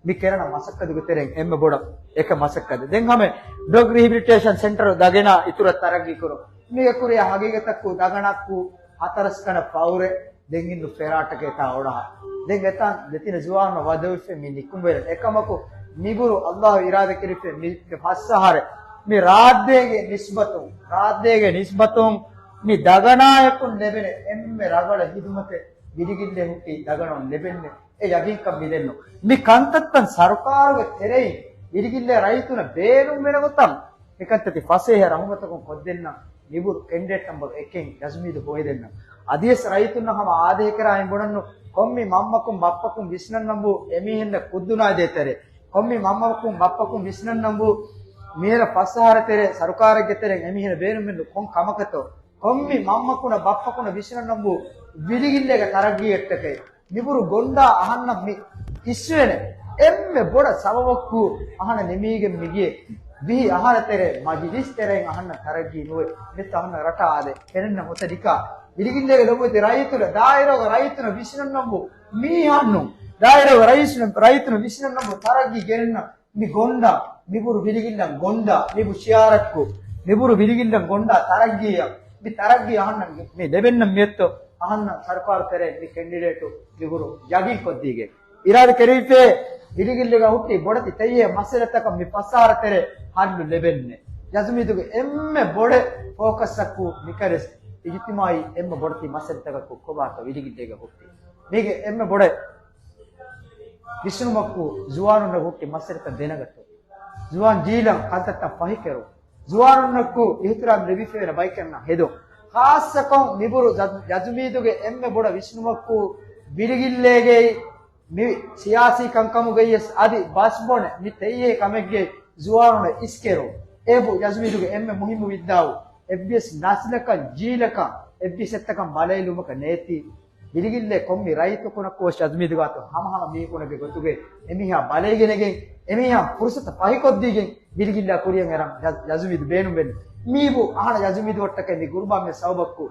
މި ކެރަނަ މަސައްކަތުގެ ތެރެއިން އެންމެ ބޮޑަށް އެކަ މަސައްކަތެއް. ދެން ހަމެ ޑޮގް ރިހެބިލިޓޭޝަން ސެންޓަރު ދަގެނާ އިތުރަށް ތަރައްގީ ކުރުން. މީގެ ކުރިއަށް ހަގީގަތަކު ދަގަނައްކު ހަތަރަސް ކަނަ ފައުރެ ދެން އިންނު ފެރާޓަކޭ ތާ އޮޑަހަ. ދެން އެތާން ދެތިނަ ޒުވާނުން ވަދެވިފެ މި ނިކުމެރެން. އެކަމަކު މިބުރު އައްލާހު އިރާދަކެރިފެ މި ފައްސަހަރެ މި ރާއްދޭގެ ނިސްބަތުން، ރާއްދޭގެ ނިސްބަތުން މި ދަގަނާޔަކުން ލެބެނެ އެންމެ ރަގަޅަ ހިދުމަތެއް ވިލިގިއްލޭ ހުއްޓި ދަގަނައުން ލެބެންނެ. އެ ޔަގީންކަން މިދެންނު. މި ކަންތައްތައް ސަރުކާރުގެ ތެރެއިން ވިލިގިއްލޭ ރައްޔިތުނަށް ބޭނުންވެނެ ގޮތަށް މިކަންތައްތި ފަސޭހަ ރަހުމަތަކުން ކޮށްދެންނަ މިބުރު ކެންޑިޑޭޓް ނަމްބަރު އެކެއް ޔަޒްމީދު ހޮވެދެންނަ. އަދިވެސް ރައްޔިތުންނަށް ހަމަ އާދޭކެރާއިން ބުނަންނު ކޮންމި މަންމަކުން ބައްޕަކުން ވިސްނަންނަންވު އެމީހެންނަށް ކުއްދުނާދޭތެރޭ. ކޮންމި މަންމަކުން ބައްޕަކުން ވިސްނަންނަންވު މިހިރަ ފަސް އަހަރަ ތެރޭ ސަރުކާރެއްގެ ތެރެއިން އެމީހެން ބޭނުމެއްނު ކޮން ކަމަކަތޯ. ކޮންމި މަންމަކުނަށް ބައްޕަކުނަށް ވިސްނަންނަންވު ވިލިގިއްލޭގެ ތަރައްގީއަށްޓަކައި. މިބުރު ގޮންޑާ އަހަންނަށް މި އިސްވޭނެ އެންމެ ބޮޑަށް ސަބަބަކު އަހަނަށް ނިމީގެން މިގިޔޭ ވިހި އަހަރަ ތެރޭ މަޖިލިސް ތެރެއިން އަހަންނަށް ތަރައްގީ ނުވެ މިތަ އަހަންނަށް ރަޓާ އާދެ ކެނެންނަ ހޮތަ ނިކާ ވިލިގިއްލޭގެ ލޮބުވެތި ރައްޔިތުން ދާއިރާގެ ރައްޔިތުން ވިސްނަންނަންވު މީހާނު ދާއިރާގެ ރައްޔިތުން ރައްޔިތުން ވިސްނަންނަންވު ތަރައްގީ ގެނެންނަ މި ގޮންޑާ، މިބުރު ވިލިގިއްލަން ގޮންޑާ، މިބު ޝިއާރައްކު، މިބުރު ވިލިގިއްލަން ގޮންޑާ ތަރައްގީއަށް، މި ތަރައްގީ އަހަންނަށް މި ލެބެންނަން މިއޮތްތޯ، އަހަންނަށް ސަރުކާރު ތެރޭ މި ކެންޑިޑޭޓު މިބުރު ޔަގީން ކޮށްދީގެން. އިރާދަ ކެރެވިފޭ، ވިލިގިއްލޭގަ ހުއްޓި ބޮޑެތި ތެއްޔޭ މައްސަލަތަކަށް މި ފަސް އަހަރަ ތެރޭ ހައްލު ލެބެންނެ. ޔަޒުމީދުގެ އެންމެ ބޮޑެ ފޯކަސްއަކު މިކަރެސް އިޖުތިމާއީ އެންމެ ބޮޑެތި މައްސަލަތަކަކު ކޮބާތޯ ވިލިގިއްލޭގަ ހުއްޓި. މީގެ އެންމެ ބޮޑެ ވިސްނުމަކު ޒުވާނުންނަށް ހުއްޓި މައްސަލަތައް ދެނެގަތުން. ޒުވާން ޖީލަށް ކަންތައްތައް ފަހިކެރުން. ޒުވާނުންނަކު އިހުތިރާމް ލިބިފައިވާ ބައިކަންނަށް ހެދުން. ޚާއްޞަކޮށް މިބުރު ޖަ-، ޖަޒުމީދުގެ އެންމެ ބޮޑަށް ވިސްނުމަކު ވިލިގިއްލޭގައި މި ސިޔާސީ ކަންކަމުގައިވެސް އަދި ބަސް ބޮނެ މި ތެއްޔޭ ކަމެއްގެ ޒުވާނުންނަށް އިސްކެރުން. އޭބު ޖަޒުމީދުގެ އެންމެ މުހިއްމު ވިއްދާއު އެއްވެސް ނަސްލަކަށް ޖީލަކަށް އެއްވެސް އެއްތަކަށް ބަލައިލުމަކަށް ނޭތީ. ވިލިގިއްލޭ ކޮންމި ރައްޔިތަކުނަކުވެސް ޖަޒުމީދުގާތު ހަމަހަމަ މީހުނެއްގެ ގޮތުގައި އެމީހާ ބަލައިގެނެގެން، އެމީހާ ފުރުސަތަށް ފަހިކޮށްދީގެން ވިލިގިއްލާ ކުރިއަށް އެރަން ޖަ-، ޖަޒުމީދު ބޭނުންވެން. މީބު އަހަނަ ޖަޒުމީދު ވައްޓަކައި މި ގުރުބާމެ ސަބަބަކު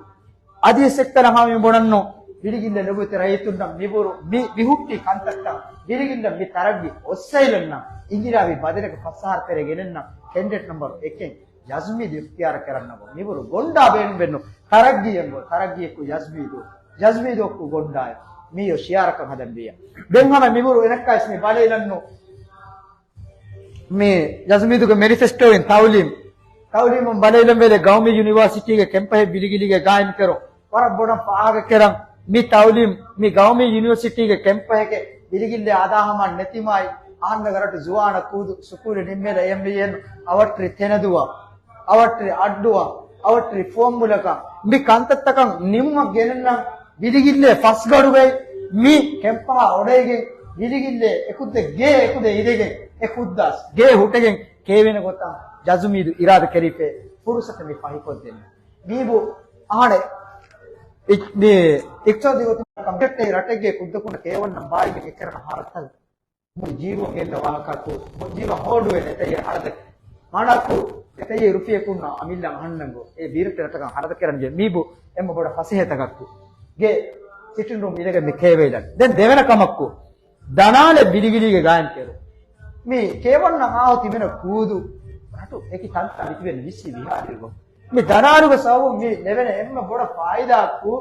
އަދިވެސް އެއްކަލަ ހަމަ މި ބުނަންނު ވިލިގިއްލޭ ލޮބުވެތި ރައްޔިތުންނަށް މިބުރު މި މިހުއްޓި ކަންތައްތައް ވިލިގިއްލަ މި ތަރައްގީ އޮއްސައިލަންނަ އިނގިރާވި ބަދަލަކަށް ފަސް އަހަރަ ތެރޭ ގެނެންނަ ކެންޑިޑޭޓް ނަމްބަރު އެކެއް. ޔަޒްމީދު އިޚްތިޔާރު ކެރަންނަމަ މިބުރު ގޮންޑާ ބޭނުން ބެންނު. ތަރައްގީއެއް ގޮ، ތަރައްގީއެއްކު ޔަޒްމީދު، ޔަޒްމީދު އޮއްކު ގޮންޑާއެއް. މީޔޯ ޝިއާރަކަށް ހަދަން ވިއްޔަ. ދެން ހަމަ މިބުރު އެނައްކާސް މި ބަލައިލަންނު. މި ޔަޒްމީދުގެ މެނިފެސްޓޯއިން ތައުލީމް، ތައުލީމުން ބަލައިލަން ވެލެ ގައުމީ ޔުނިވާސިޓީގެ ކެމްޕަހެއް ބިލިގިލީގެ ގާއިމްކެރު. ވަރަށް ބޮޑަށް ފާހަގަކެރަން މި ތައުލީމް މި ގައުމީ ޔުނިވަރސިޓީގެ ކެމްޕަހެކެ ބިލިގިއްލޭ އާދާހަމަން ނެތިމާއި، އަހަންނަ ގަރަޓު ޒުވާނަ ކޫދު ސުކޫލެ ނިންމޭލަ އެއްމިޔެން އަވަށްޓިރި ތެނެދުވާ، އަވަށްޓިރި އައްޑުވާ، އަވަށްޓިރި ފުވައްމުލަކާ، މި ކަންތައްތަކަށް ނިމުމަށް ގެނެންނަން ބިލިގިއްލޭ ފަސްގަޑުގައި މި ކެމްޕަހާ އޮޑައިގެން ބިލިގިއްލޭ އެކުއްދެ ގޭ އެކުދެ އިރެގެން އެ ކުއްދާސް ގޭ ހުއްޓެގެން ކޭވޭނެ ގޮތަށް ޔަޒުމީދު އިރާދަ ކެރިފޭ ފުރުސަތެއް މި ފަހިކޮށްދެން. މީބު އަހަނެ އި-، މި އިޤްތިޞާދީ ގޮތުން ކަމެއްޓޭ ރަޓެއްގެ ކުއްދަކުން ކޭވަންނަ ބާއިގެ އެކެރަނ ހާރަތައް މުޅި ޖީވަން ގެންނަ ވާހަކަކު، ޖީވަން ހޯޑުވެ ނެތައްޔެ ހަރަދެ. މާނައަކު އެތައްޔެ ރުފިޔަކުން އަމިއްލަ އަހަންނަންގޮ އެ ބީރައްޓެ ރަޓަކަށް ހަރަދަ ކެރަން ޖެ މީބު އެންމެ ބޮޑަށް ފަސޭހަތަކަކު. ގެ ސިޓިން ރޫމް އިނގެ މި ކޭވެލަން. ދެން ދެވެނަ ކަމަކު، ދަނާލެ ބިލިގިލީގެ ގާއިމް ކެރު. މި ކޭވަންނަ އާހު ތިބެނަ ކޫދު ރަޓު އެކި ތަންތާ މިތިބެން ވިއްސި ވިހާރިގޮ. މި ދަނާލުގެ ސަބަބުން މި ލެވެނެ އެންމެ ބޮޑަށް ފާއިދާއަކު،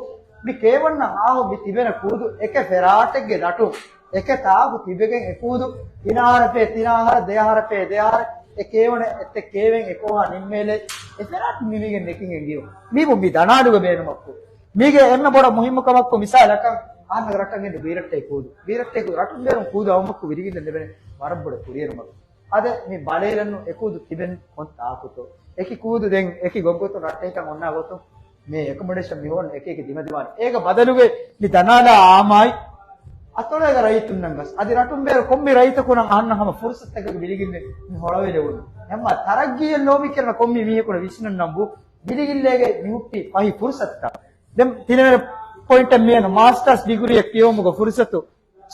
މި ކޭވަންނަ އާހު މި ތިބެނަ ކޫދު އެކެ ފެރާޓެއްގެ ރަޓު އެކެ ތާކު ތިބެގެން އެ ކޫދު ތިނާހަރަފޭ ތިނާހަރަ ދެއަހަރަފޭ ދެއަހަރަ އެ ކޭވަނެ އެއްތެ ކޭވެން އެކޯހާ ނިންމޭލެ އެ ފެރާޓް ނިމިގެން ނެކިގެން ގިޔު. މީބު މި ދަނާލުގެ ބޭނުމަކު. މީގެ އެންމެ ބޮޑަށް މުހިއްމު ކަމަކު މިސާލަކަށް އާންމެ ރައްޓަށް ގެންދު ބީރައްޓެއް ކޫދު. ބީރައްޓެއް ރަޓުން ބޭރުން ކޫދު އައުމަކު ވިރިގިން ލެވެނެ ވަރަށް ބޮޑަށް ކުރިއެރުމަކު. އާދެ، މި ބަލައިލަންނު އެކޫދު ތިބެން ކޮން ތާކުތޯ. އެކި ކޫދު ދެން އެކި ގޮއްގޮތުން ރައްޓެހިކަން އޮންނާ ގޮތުން މި އެކޮމޮޑޭޝަން މި ހޯދަން އެކި އެކި ދިމަދިމާނެ. އޭގެ ބަދަލުގައި މި ދަނާލާ އާމާއި އަތޮޅޭގެ ރައްޔިތުންނަށް ގަސް. އަދި ރަޓުން ބޭރު ކޮންމެ ރައްޔިތަކުންނަށް އަހަންނަށް ހަމަ ފުރުސަތުތަކެއް ބިލިގިން މި ހޮޅަވެލެވުނު. ހަމަ ތަރައްގީއެއް ނޯ މި ކިޔަން ކޮންމެ މީހަކު ވިސްނަން ނަމަވެސް ބިލިގިއްލޭގެ މި ހުއްޓި ފަހި ފުރުސަތުތައް. ދެން ތިނެވެނި ޕޮއިންޓަށް މިއަންނަ މާސްޓާސް ޑިގްރީއެއް ކިޔެވުމުގެ ފުރުސަތު.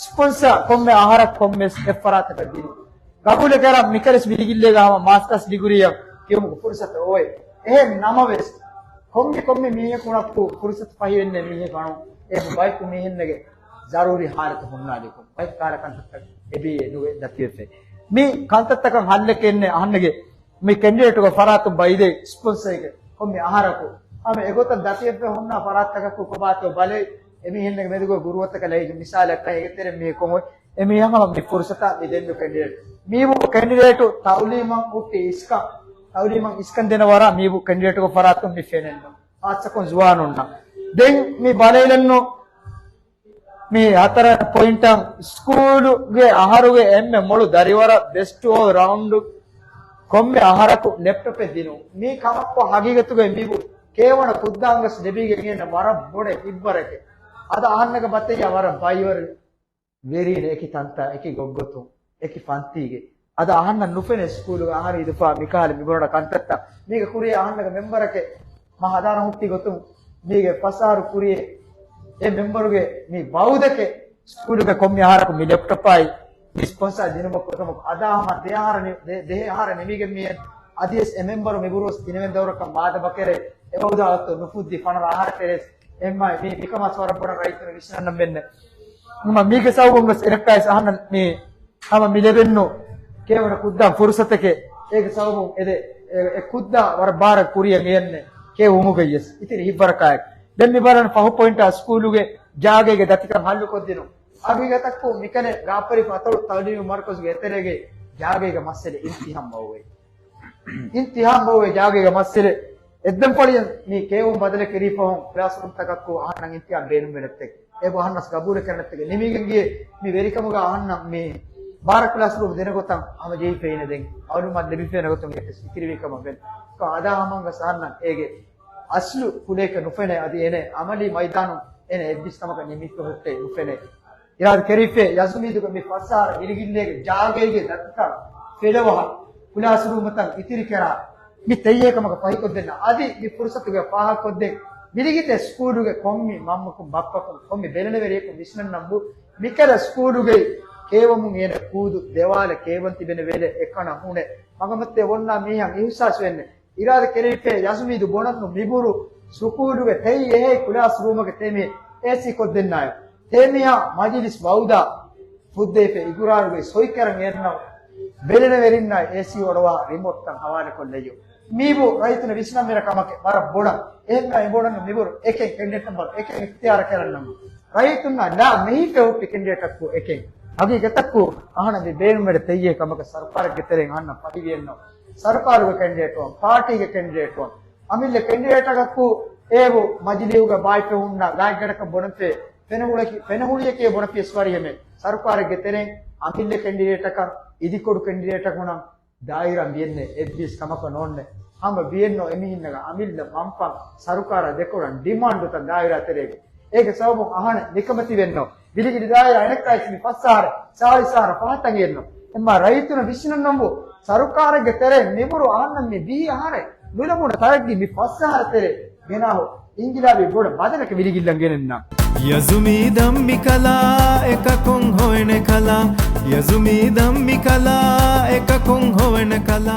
ސްޕޮންސާ ކޮންމެ އަހަރަށް ކޮންމެސް އެއް ފަރާތަކަށް ދިނުން. ގަބޫލެއް ކަރާ މިކަލެސް ބިލިގިއްލޭގަ ހަމަ މާސްޓާސް ޑިގްރީއަށް ކިޔެވުމުގެ ފުރުސަތު އޮވޭ. އެހެން ނަމަވެސް، ކޮންމެ ކޮންމެ މީހަކުނަކު ފުރުސަތު ފަހިވެންނެ މީހެއް ވަނު އެ ބަޔަކު މީހެންނެގެ ޒަރޫރީ ހާލަތު ހުންނާލިކުން. ބައެއް ކާރަ ކަންތައްތައް އެބޭ ނުވެ ދަތިވެފެ. މި ކަންތައްތަކަށް ހައްލެކެއްނެ އަހަންނެގެ މި ކެންޑިޑޭޓުގެ ފަރާތުން ބައިދޭ ސްޕޮންސައިގެ ކޮންމެ އަހަރަކު ހަމަ އެގޮތަށް ދަތިވެފަ ހުންނަ ފަރާތްތަކަކު ކޮބާތޯ ބަލައި، އެމީހެންނެގެ މެދުގަ ގުރުވަތަކަށް ލައިގެ މިސާލަކަށް އޭގެ ތެރެ މީހަކު އެމީހަކަށް ހަމަ މި ފުރުސަތާ މި ދެންނު ކެންޑިޑޭޓް. މީބު ކެންޑިޑޭޓު ތައުލީމަށް ހުއްޓި އިސްކަން، ތައުލީމަށް އިސްކަން ދެނަ ވަރާ މީބު ކެންޑިޑޭޓުގެ ފަރާތުން މި ފެނެންނު. ހާއްސަކޮށް ޒުވާނުންނަށް. ދެން މި ބަލައިލަންނު މި ހަތަރަ ޕޮއިންޓަށް ސްކޫލުގެ އަހަރުގެ އެންމެ މޮޅު ދަރިވަރަށް ބެސްޓް އޯލް ރައުންޑް ކޮންމެ އަހަރަކު ލެޕްޓޮޕެއް ދިނުން. މީ ކަމަށްކޮށް ހަގީގަތުގައި މީބު ކޭވަނަ ކުއްދާން ގަސް ލެބީގެން އިން ވަރަށް ބޮޑެ ހިތްވަރެކެ. އަދަ އަހަންނަގެ ބަތެއްޔާ ވަރަށް ބައިވަރު ވެރީން އެކި ތަންތާ އެކި ގޮއްގޮތުން އެކި ފަންތީގެ. އަދަ އަހަންނަށް ނުފެނޭ ސްކޫލުގަ އަހަރު އިދުފާ މިކަހަލަ މިބުނަނަ ކަންތައްތައް. މީގެ ކުރިޔަށް އަހަންނަގެ މެމްބަރަކެ މަ ހަދާނަ ހުއްޓި ގޮތުން މީގެ ފަސް އަހަރު ކުރިޔަށް އެ މެމްބަރުގެ މި ވައުދެކެ ސްކޫލުގެ ކޮންމެ އަހަރަކު މި ލެޕްޓޮޕާއި މި ސްޕޮންސާ ދިނުމަށް ކޮށް ކަމަކު އަދާ ހަމަ ދެ އަހަރަ ނި-، ދެ، ދެހެ އަހަރަ ނިމިގެން މިއެން އަދިވެސް އެ މެމްބަރު މިބުރުވެސް ތިނެވެނި ދައުރަކަށް ވާދަ ބަކެރޭ އެ ވައުދާ އޮތްތޯ ނުފުއްދި ފަނަރަ އަހަރަ ތެރޭސް އެއްމާ މީ މިކަމާސް ވަރަށް ބޮޑަށް ރައްޔިތުން ވިސްނަން މެންނެ. މަ މީގެ ސަބަބުން ވެސް އެނެއްކާވެސް އަހަންނަށް މި ހަމަ މި ލެބެންނު ކޭވަނަ ކުއްދާ ފުރުސަތެކެ. އޭގެ ސަބަބުން އެދެ އެ، އެ ކުއްދާ ވަރަށް ބާރަށް ކުރިޔަށް އެޔަންނެ ކޭ ވުމުގައިޔަސް އިތިރި ހިއްވަރަކާއެކު. ދެން މި ބަލަން ފަހު ޕޮއިންޓާ ސްކޫލުގެ ޖާގައިގެ ދަތިކަން ހައްލުކޮށްދިނުން. ހަގީގަތަކު މިކަނެ ގާފަރިފު އަތޮޅު ތައުލީމީ މަރުކަޒުގެ އެތެރޭގެ ޖާގައިގެ މައްސަލަ އިންތިހާމް މައުވޭ. އިންތިހާމް މައުވޭ ޖާގައިގެ މައްސަލަ. އެއްދެން ފަޅިއަށް މި ކޭވުން ބަދަލެއް ކެރީފަހުން ކްލާސްރޫމްތަކަކު އަހަންނަށް އިންތިހާމް ބޭނުންވެ ނެތްތެ. އެބަ އަހަންނަސް ގަބޫލެއް ކެރެން ނެތްތެ. ނިމިގެން ގިޔޭ މި ވެރިކަމުގަ އަހަންނަށް މި ބާރަ ކްލާސްރޫމް ދެނެ ގޮތަށް ހަމަ ޖެހިފައިނެ ދެން އަޅުމަށް ލިބިފޭނެ ގޮތުން އެއްވެސް އިތިރިވި ކަމަށް ވެން. އަދާ ހަމަން ގަސް އަހަންނަށް އޭގެ އަސްލު ކުލޭކަ ނުފެނޭ އަދި އޭނެ އަމަލީ މައިދާނު އޭނެ އެއްވެސް ކަމަކަށް ނިމިފަ ހުއްޓޭ ނުފެނޭ. އިރާދަ ކެރިފޭ ޔަޒުމީދުގެ މި ފަސް އަހަރަ ވިލިގިއްލޭގެ ދަތިކަން ފެލަވަހަ ކުލާސްރޫމުތައް އިތިރިކެރާ މި ތެއްޔޭ ކަމަކަށް ފަހިކޮށްދެންނަ އަދި މި ފުރުސަތުގެ ފާހަގަކޮށްދޭ ވިލިގިތޭ ސްކޫލުގެ ކޮންމި މަންމަކުން ބައްޕަކުން ކޮންމި ބެލެނިވެރިޔަކުން ވިސްނަންނަން ބު މިކަލަ ސްކޫލުގައި ކޭވަމުން އޭނަ ކޫދު ދެވާލެ ކޭވަން ތިބެނެ ވެލެ އެކަނަ ހުނެ މަގަމަތެ އޮންނާ މީހަން އިހުސާސް ވެންނެ. އިރާދަ ކެރިފޭ ޔަޒުމީދު ބޮނަންނު މިބުރު ސުކޫލުގެ ތެއް އެހޭ ކުލާސްރޫމުގެ ތެމި އޭސީ ކޮށްދެންނާޔަ. ތެމިހާ މަޖިލިސް ވައުދާ ފުއްދެވިފޭ އިގުރާރުގެ ސޮއިކަރަން އެންނަ ބެލެނެވެރިންނާ އޭސީ އޮޑަވާ ރިމޯޓްތައް ހަވާލެކޮށްލެއްޔު. މީބު ރައްޔިތުން ވިސްނަންވެރި ކަމަކެއް ވަރަށް ބޮޑަށް. އެހެންކަމުން އެބައޮންނަ މިބުރު އެކެއް ކެންޑިޑޭޓް ނަމްބަރު އެކެއް އިޚްތިޔާރު ކެރަންނަމު، ރައްޔިތުންނާ ލާ މެހިފެހުއްޓި ކެންޑިޑޭޓަކު އެކެއް. ހަގީގަތަކު އަހަނަށް މި ބޭނުންވެޑެ ތެއްޔޭ ކަމަކަށް ސަރުކާރެއްގެ ތެރެއިން އަހަންނަށް ފަހިވިއެއްނޯ. ސަރުކާރުގެ ކެންޑިޑޭޓު، ޕާޓީގެ ކެންޑިޑޭޓު، އަމިއްލަ ކެންޑިޑޭޓަކަކު އޭބު މަޖިލީހުގަ ބާއްޖަވެރިކަން ހުންނަ ގާތްގަޑަކަށް ބުނެފޭ، ފެނުހުޅަކި، ފެނުހުޅިއެކޭ ބުނެފިޔަސް ވަރިހެމެ. ސަރުކާރެއްގެ ތެރެއިން އަމިއްލަ ކެންޑިޑޭޓަކަށް އިދިކޮޅު ކެންޑިޑޭޓަކު ނަން ދާއިރާ މިއެންނެ އެއްވީސް ކަމަކަށް ނޯންނެ. ހަމަ ވިއެންނޯ އެމީހުންނަގަ އަމިއްލަ މަންފާ ސަރުކާރާ ދެކޮޅަށް ޑިމާންޑުތައް ދާއިރާ ތެރޭގަ. އޭގެ ސަބަބުން އަހަނެއް ނިކަމެތިވެންނޯ. ވިލިގިލި ދާއިރާ އަނެއްކާވެސް މި ފަސް އަހަރަށް، ސާޅީސް އަހަރަށް ފަހަތަށް އެއްނޯ. އެމާ ރައްޔިތުން ވިސްނަންނަމު ސަރުކާރެއްގެ ތެރޭ މިބުރު އަހަންނަށް މި ވީ އަހަރެއް ނުލަބުނަ ތަރައްގީ މި ފަސް އަހަރަށް ތެރޭ ގެނާހު އިންގިލާބީ ބޮޑަށް ބަދަލަކަށް ވިލިގިއްލަން ގެނެންނަ. ޔަޒުމީ ދަން މި ކަލާ އެކަކުން ހޮވެނެ ކަލާ. ޔަޒުމީ ދަން މި ކަލާ އެކަކުން ހޮވެނެ ކަލާ.